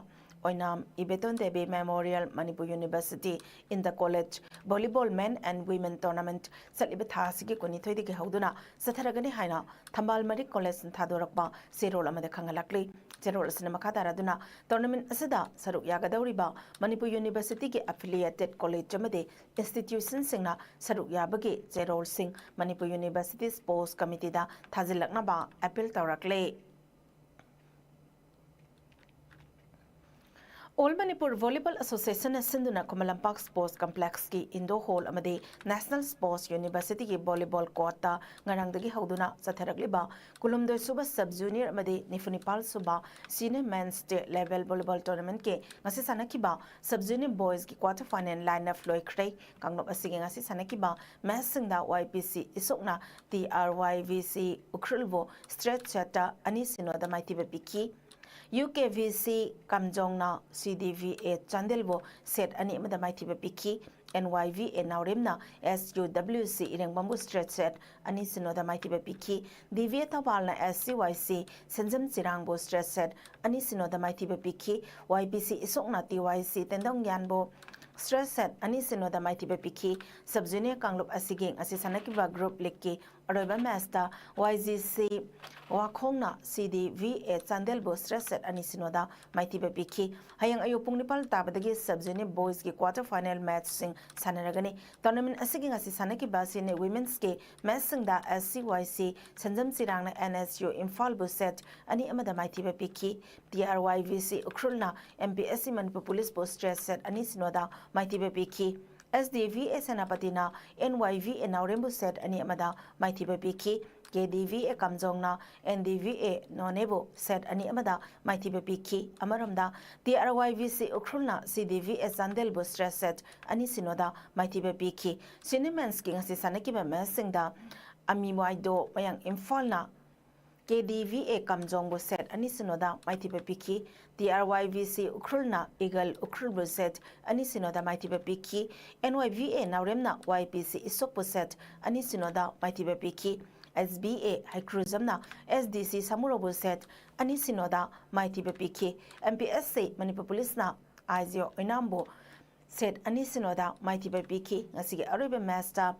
ꯑꯣꯏꯅꯥꯝ Ibeton Devi Memorial Manipur University inter college volleyball men and women tournament ꯆꯠꯂꯤꯕ ꯊꯥ ꯑꯁꯤꯒꯤ ꯀꯨꯟꯅꯤꯊꯣꯏꯗꯒꯤ ꯍꯧꯗꯨꯅ ꯆꯠꯊꯔꯒꯅꯤ ꯍꯥꯏꯅ ꯊꯝꯕꯥꯜ ꯃꯔꯤꯛ ꯀꯣꯂꯦꯖꯅ ꯊꯥꯗꯣꯔꯛꯄ ꯆꯦꯔꯣꯜ ꯑꯃꯗ ꯈꯪꯍꯜꯂꯛꯂꯤ꯫ ꯆꯦꯔꯣꯜ ꯑꯁꯤꯅ ꯃꯈꯥ ꯇꯥꯔꯗꯨꯅ, ꯇꯣꯔꯅꯥꯃꯦꯟꯠ ꯑꯁꯤꯗ ꯁꯔꯨꯛ ꯌꯥꯒꯗꯧꯔꯤꯕ ꯃꯅꯤꯄꯨꯔ ꯌꯨꯅꯤꯚꯔꯁꯤꯇꯤꯒꯤ ꯑꯦꯐꯤꯂꯤꯌꯦꯇꯦꯗ ꯀꯣꯂꯦꯖ ꯑꯃꯗꯤ ꯏꯟꯁꯇꯤꯇ꯭ꯌꯨꯁꯟꯁꯤꯡꯅ ꯁꯔꯨꯛ ꯌꯥꯕꯒꯤ ꯆꯦꯔꯣꯜꯁꯤꯡ ꯃꯅꯤꯄꯨꯔ ꯌꯨꯅꯤꯚꯔꯁꯤꯇꯤ ꯁ꯭ꯄꯣꯔꯠꯁ ꯀꯃꯤꯇꯤꯗ ꯊꯥꯖꯤꯜꯂꯛꯅꯕ ꯑꯄꯤꯜ ꯇꯧꯔꯛꯂꯦ꯫ All Manipur Volleyball Association ꯅ ꯁꯤꯟꯗꯨꯅ ꯈꯨꯃꯟ ꯂꯝꯄꯥꯛ Sports Complex ꯀꯤ Indoor Hall ꯑꯃꯗꯤ National Sports University ꯒꯤ volleyball court ꯇ ꯉꯔꯥꯡꯗꯒꯤ ꯍꯧꯗꯨꯅ ꯆꯠꯊꯔꯛꯂꯤꯕ ꯀꯨꯟꯍꯨꯝꯗꯣꯏ ꯁꯨꯕ Sub Junior ꯑꯃꯗꯤ ꯅꯤꯐꯨ ꯅꯤꯄꯥꯜ ꯁꯨꯕ Senior Men's State Level Volleyball Tournament ꯀꯤ ꯉꯁꯤ ꯁꯥꯟꯅꯈꯤꯕ Sub Junior Boys ꯀꯤ quarter final line up ꯂꯣꯏꯈ꯭ꯔꯦ꯫ ꯀꯥꯡꯂꯨꯞ ꯑꯁꯤꯒꯤ ꯉꯁꯤ ꯁꯥꯟꯅꯈꯤꯕ match ꯁꯤꯡꯗ Y P C ꯏꯁꯣꯛꯅ T R Y V C ꯎꯈ꯭ꯔꯨꯜꯕꯨ straight set ꯇ ꯑꯅꯤ ꯁꯤꯅꯣꯗ ꯃꯥꯏꯊꯤꯕ ꯄꯤꯈꯤ꯫ U K V C ꯀꯥꯝꯖꯣꯡꯅ C D V A ꯆꯥꯟꯗꯦꯜꯕꯨ set ꯑꯅꯤ ꯑꯃꯗ ꯃꯥꯏꯊꯤꯕ ꯄꯤꯈꯤ꯫ N Y V A ꯅꯥꯎꯔꯦꯝꯅ S U W C ꯏꯔꯦꯡꯕꯝꯕꯨ straight set ꯑꯅꯤ ꯁꯤꯅꯣꯗ ꯃꯥꯏꯊꯤꯕ ꯄꯤꯈꯤ꯫ D V A ꯊꯧꯕꯥꯜꯅ S C Y C Senjam ꯆꯤꯔꯥꯡꯕꯨ straight set ꯑꯅꯤ ꯁꯤꯅꯣꯗ ꯃꯥꯏꯊꯤꯕ ꯄꯤꯈꯤ꯫ Y P C ꯏꯁꯣꯛꯅ T Y C ꯇꯦꯟꯗꯧ ꯒ꯭ꯌꯥꯟꯕꯨ straight set ꯑꯅꯤ ꯁꯤꯅꯣꯗ ꯃꯥꯏꯊꯤꯕ ꯄꯤꯈꯤ꯫ Sub Junior ꯀꯥꯡꯂꯨꯞ ꯑꯁꯤꯒꯤ ꯉꯁꯤ ꯁꯥꯟꯅꯈꯤꯕ group league ꯀꯤ ꯑꯔꯣꯏꯕ match ꯇ Y G C ꯋꯥꯈꯣꯡꯅ C D V A ꯆꯥꯟꯗꯦꯜꯕꯨ straight set ꯑꯅꯤ ꯁꯤꯅꯣꯗ ꯃꯥꯏꯊꯤꯕ ꯄꯤꯈꯤ꯫ ꯍꯌꯦꯡ ꯑꯌꯨꯛ ꯄꯨꯡ ꯅꯤꯄꯥꯜ ꯇꯥꯕꯗꯒꯤ Sub Junior Boys ꯀꯤ quarter final match ꯁꯤꯡ ꯁꯥꯟꯅꯔꯒꯅꯤ꯫ Tournament ꯑꯁꯤꯒꯤ ꯉꯁꯤ ꯁꯥꯟꯅꯈꯤꯕ Senior Women's ꯀꯤ match ꯁꯤꯡꯗ S C Y C ꯁꯦꯟꯖꯝ ꯆꯤꯔꯥꯡꯅ N S U ꯏꯝꯐꯥꯜꯕꯨ set ꯑꯅꯤ ꯑꯃꯗ ꯃꯥꯏꯊꯤꯕ ꯄꯤꯈꯤ꯫ T R Y V C ꯎꯈ꯭ꯔꯨꯜꯅ M P S C Manipur ꯄꯨꯂꯤꯁꯄꯨ straight set ꯑꯅꯤ ꯁꯤꯅꯣꯗ ꯃꯥꯏꯊꯤꯕ ꯄꯤꯈꯤ꯫ S D V A ꯁꯦꯅꯥꯄꯇꯤꯅ N Y V A ꯅꯥꯎꯔꯦꯝꯕꯨ set ꯑꯅꯤ ꯑꯃꯗ ꯃꯥꯏꯊꯤꯕ ꯄꯤꯈꯤ꯫ K D V A ꯀꯥꯝꯖꯣꯡꯅ N D V A ꯅꯣꯅꯦꯕꯨ set ꯑꯅꯤ ꯑꯃꯗ ꯃꯥꯏꯊꯤꯕ ꯄꯤꯈꯤ꯫ ꯑꯃꯔꯣꯝꯗ, T R Y V C ꯎꯈ꯭ꯔꯨꯜꯅ C D V A ꯆꯥꯟꯗꯦꯜꯕꯨ straight set ꯑꯅꯤ ꯁꯤꯅꯣꯗ ꯃꯥꯏꯊꯤꯕ ꯄꯤꯈꯤ꯫ Senior Men's ꯀꯤ ꯉꯁꯤ ꯁꯥꯟꯅꯈꯤꯕ match ꯁꯤꯡꯗ ꯑꯃꯤꯃꯥꯏꯗꯣ ꯃꯌꯥꯡ ꯏꯝꯐꯥꯜꯅ K D V A ꯀꯥꯝꯖꯣꯡꯕꯨ set ꯑꯅꯤ ꯁꯤꯅꯣꯗ ꯃꯥꯏꯊꯤꯕ ꯄꯤꯈꯤ꯫ T R Y V C ꯎꯈ꯭ꯔꯨꯜꯅ Eagle ꯎꯈ꯭ꯔꯨꯜꯕꯨ set ꯑꯅꯤ ꯁꯤꯅꯣꯗ ꯃꯥꯏꯊꯤꯕ ꯄꯤꯈꯤ꯫ N Y V A ꯅꯥꯎꯔꯦꯝꯅ Y P C ꯏꯁꯣꯛꯄꯨ set ꯑꯅꯤ ꯁꯤꯅꯣꯗ ꯃꯥꯏꯊꯤꯕ ꯄꯤꯈꯤ꯫ S B A ꯍꯩꯀ꯭ꯔꯨꯖꯝꯅ S D C ꯁꯥꯃꯨꯔꯧꯕꯨ set ꯑꯅꯤ ꯁꯤꯅꯣꯗ ꯃꯥꯏꯊꯤꯕ ꯄꯤꯈꯤ꯫ M P S C Manipur ꯄꯨꯂꯤꯁꯅ ꯑꯥꯏ ꯖꯤ ꯑꯣ ꯑꯣꯏꯅꯥꯝꯕꯨ set ꯑꯅꯤ ꯁꯤꯅꯣꯗ ꯃꯥꯏꯊꯤꯕ ꯄꯤꯈꯤ꯫ ꯉꯁꯤꯒꯤ ꯑꯔꯣꯏꯕ match ꯇ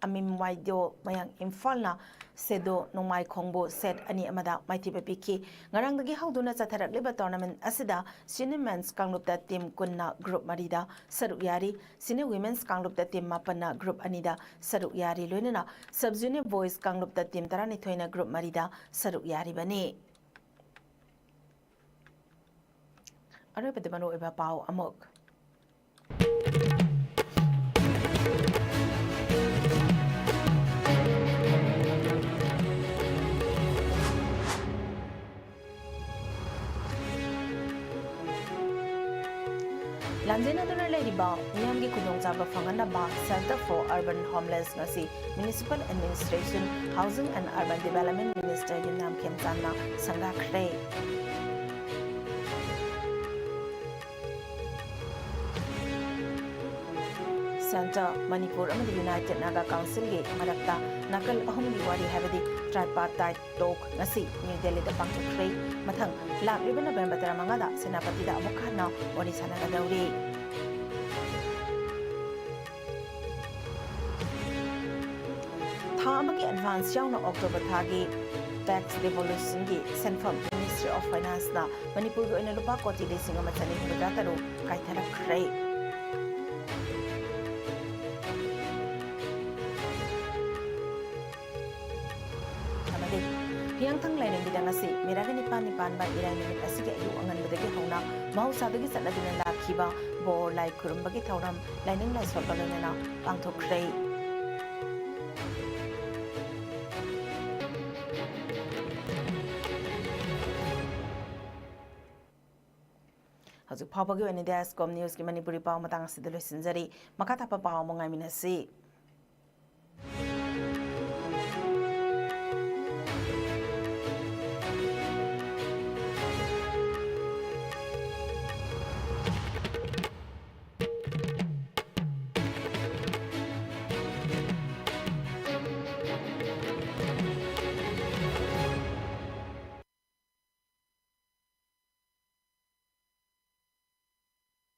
ꯑꯃꯤꯝ ꯋꯥꯏꯗꯣ ꯃꯌꯥꯡ ꯏꯝꯐꯥꯜꯅ ꯁꯦꯗꯣ ꯅꯣꯡꯃꯥꯏꯈꯣꯡꯕꯨ set ꯑꯅꯤ ꯑꯃꯗ ꯃꯥꯏꯊꯤꯕ ꯄꯤꯈꯤ꯫ ꯉꯔꯥꯡꯗꯒꯤ ꯍꯧꯗꯨꯅ ꯆꯠꯊꯔꯛꯂꯤꯕ tournament ꯑꯁꯤꯗ Senior Men's ꯀꯥꯡꯂꯨꯞꯇ team ꯀꯨꯟꯅ group ꯃꯔꯤꯗ ꯁꯔꯨꯛ ꯌꯥꯔꯤ꯫ Senior Women's ꯀꯥꯡꯂꯨꯞꯇ team ꯃꯥꯄꯟꯅ group ꯑꯅꯤꯗ ꯁꯔꯨꯛ ꯌꯥꯔꯤ꯫ ꯂꯣꯏꯅꯅ Sub Junior Boys ꯀꯥꯡꯂꯨꯞꯇ team ꯇꯔꯥꯅꯤꯊꯣꯏꯅ group ꯃꯔꯤꯗ ꯁꯔꯨꯛ ꯌꯥꯔꯤꯕꯅꯤ꯫ ꯑꯔꯣꯏꯕꯗ ꯃꯔꯨꯑꯣꯏꯕ ꯄꯥꯎ ꯑꯃꯨꯛ꯫ ꯂꯥꯟꯖꯦꯟꯅꯗꯨꯅ ꯂꯩꯔꯤꯕ ꯃꯤꯌꯥꯝꯒꯤ ꯈꯨꯗꯣꯡꯆꯥꯕ ꯐꯪꯍꯟꯅꯕ Centre for Urban Homeless ꯉꯁꯤ Municipal Administration, Housing and Urban Development Minister Yumnam ꯈꯦꯝꯆꯥꯟꯅ ꯁꯪꯒꯥꯈ꯭ꯔꯦ꯫ Centre, Manipur ꯑꯃꯗꯤ United Naga Councilꯒꯤ ꯃꯔꯛꯇ ꯅꯥꯀꯜ ꯑꯍꯨꯝꯒꯤ ꯋꯥꯔꯤ ꯍꯥꯏꯕꯗꯤ Tripartite Talk ꯉꯁꯤ ꯅ꯭ꯌꯨ ꯗꯦꯜꯂꯤꯗ ꯄꯥꯡꯊꯣꯛꯈ꯭ꯔꯦ꯫ ꯃꯊꯪ ꯂꯥꯛꯂꯤꯕ ꯅꯕꯦꯝꯕꯔ ꯇꯔꯥꯃꯉꯥꯗ ꯁꯦꯅꯥꯄꯇꯤꯗ ꯑꯃꯨꯛ ꯍꯟꯅ ꯋꯥꯔꯤ ꯁꯥꯟꯅꯒꯗꯧꯔꯤ꯫ ꯊꯥ ꯑꯃꯒꯤ advance ꯌꯥꯎꯅ ꯑꯣꯛꯇꯣꯕꯔ ꯊꯥꯒꯤ tax devolutionꯒꯤ ꯁꯦꯟꯐꯝ Ministry of Financeꯅ ꯃꯅꯤꯄꯨꯔꯒꯤ ꯑꯣꯏꯅ ꯂꯨꯄꯥ ꯀꯣꯇꯤ ꯂꯤꯁꯤꯡ ꯑꯃ ꯆꯅꯤ ꯍꯨꯝꯐꯨꯇꯔꯥ ꯇꯔꯨꯛ ꯀꯥꯏꯊꯔꯛꯈ꯭ꯔꯦ꯫ ꯑꯃꯗꯤ ꯍꯤꯌꯥꯡꯊꯥꯡ ꯂꯥꯏꯔꯦꯝꯕꯤꯗ ꯉꯁꯤ ꯃꯦꯔꯥꯒꯤ ꯅꯤꯄꯥꯟꯅꯤ ꯄꯥꯟꯕ ꯏꯔꯥꯏ ꯅꯨꯃꯤꯠ ꯑꯁꯤꯒꯤ ꯑꯌꯨꯛ ꯑꯉꯟꯕꯗꯒꯤ ꯍꯧꯅ ꯃꯍꯧꯁꯥꯗꯒꯤ ꯆꯠꯅꯗꯨꯅ ꯂꯥꯛꯈꯤꯕ ꯕꯣꯔ ꯂꯥꯏ ꯈꯨꯔꯨꯝꯕꯒꯤ ꯊꯧꯔꯝ ꯂꯥꯏꯅꯤꯡ ꯂꯥꯏꯁꯣꯜꯒ ꯂꯣꯏꯅꯅ ꯄꯥꯡꯊꯣꯛꯈ꯭ꯔꯦ꯫ ꯍꯧꯖꯤꯛ ꯐꯥꯎꯕꯒꯤ ꯑꯣꯏꯅꯗꯤ ꯑꯥꯏꯁꯀꯣꯝ ꯅ꯭ꯌꯨꯁꯀꯤ ꯃꯅꯤꯄꯨꯔꯤ ꯄꯥꯎ ꯃꯇꯥꯡ ꯑꯁꯤꯗ ꯂꯣꯏꯁꯤꯟꯖꯔꯤ꯫ ꯃꯈꯥ ꯇꯥꯕ ꯄꯥꯎ ꯑꯃꯨꯛ ꯉꯥꯏꯃꯤꯟꯅꯁꯤ꯫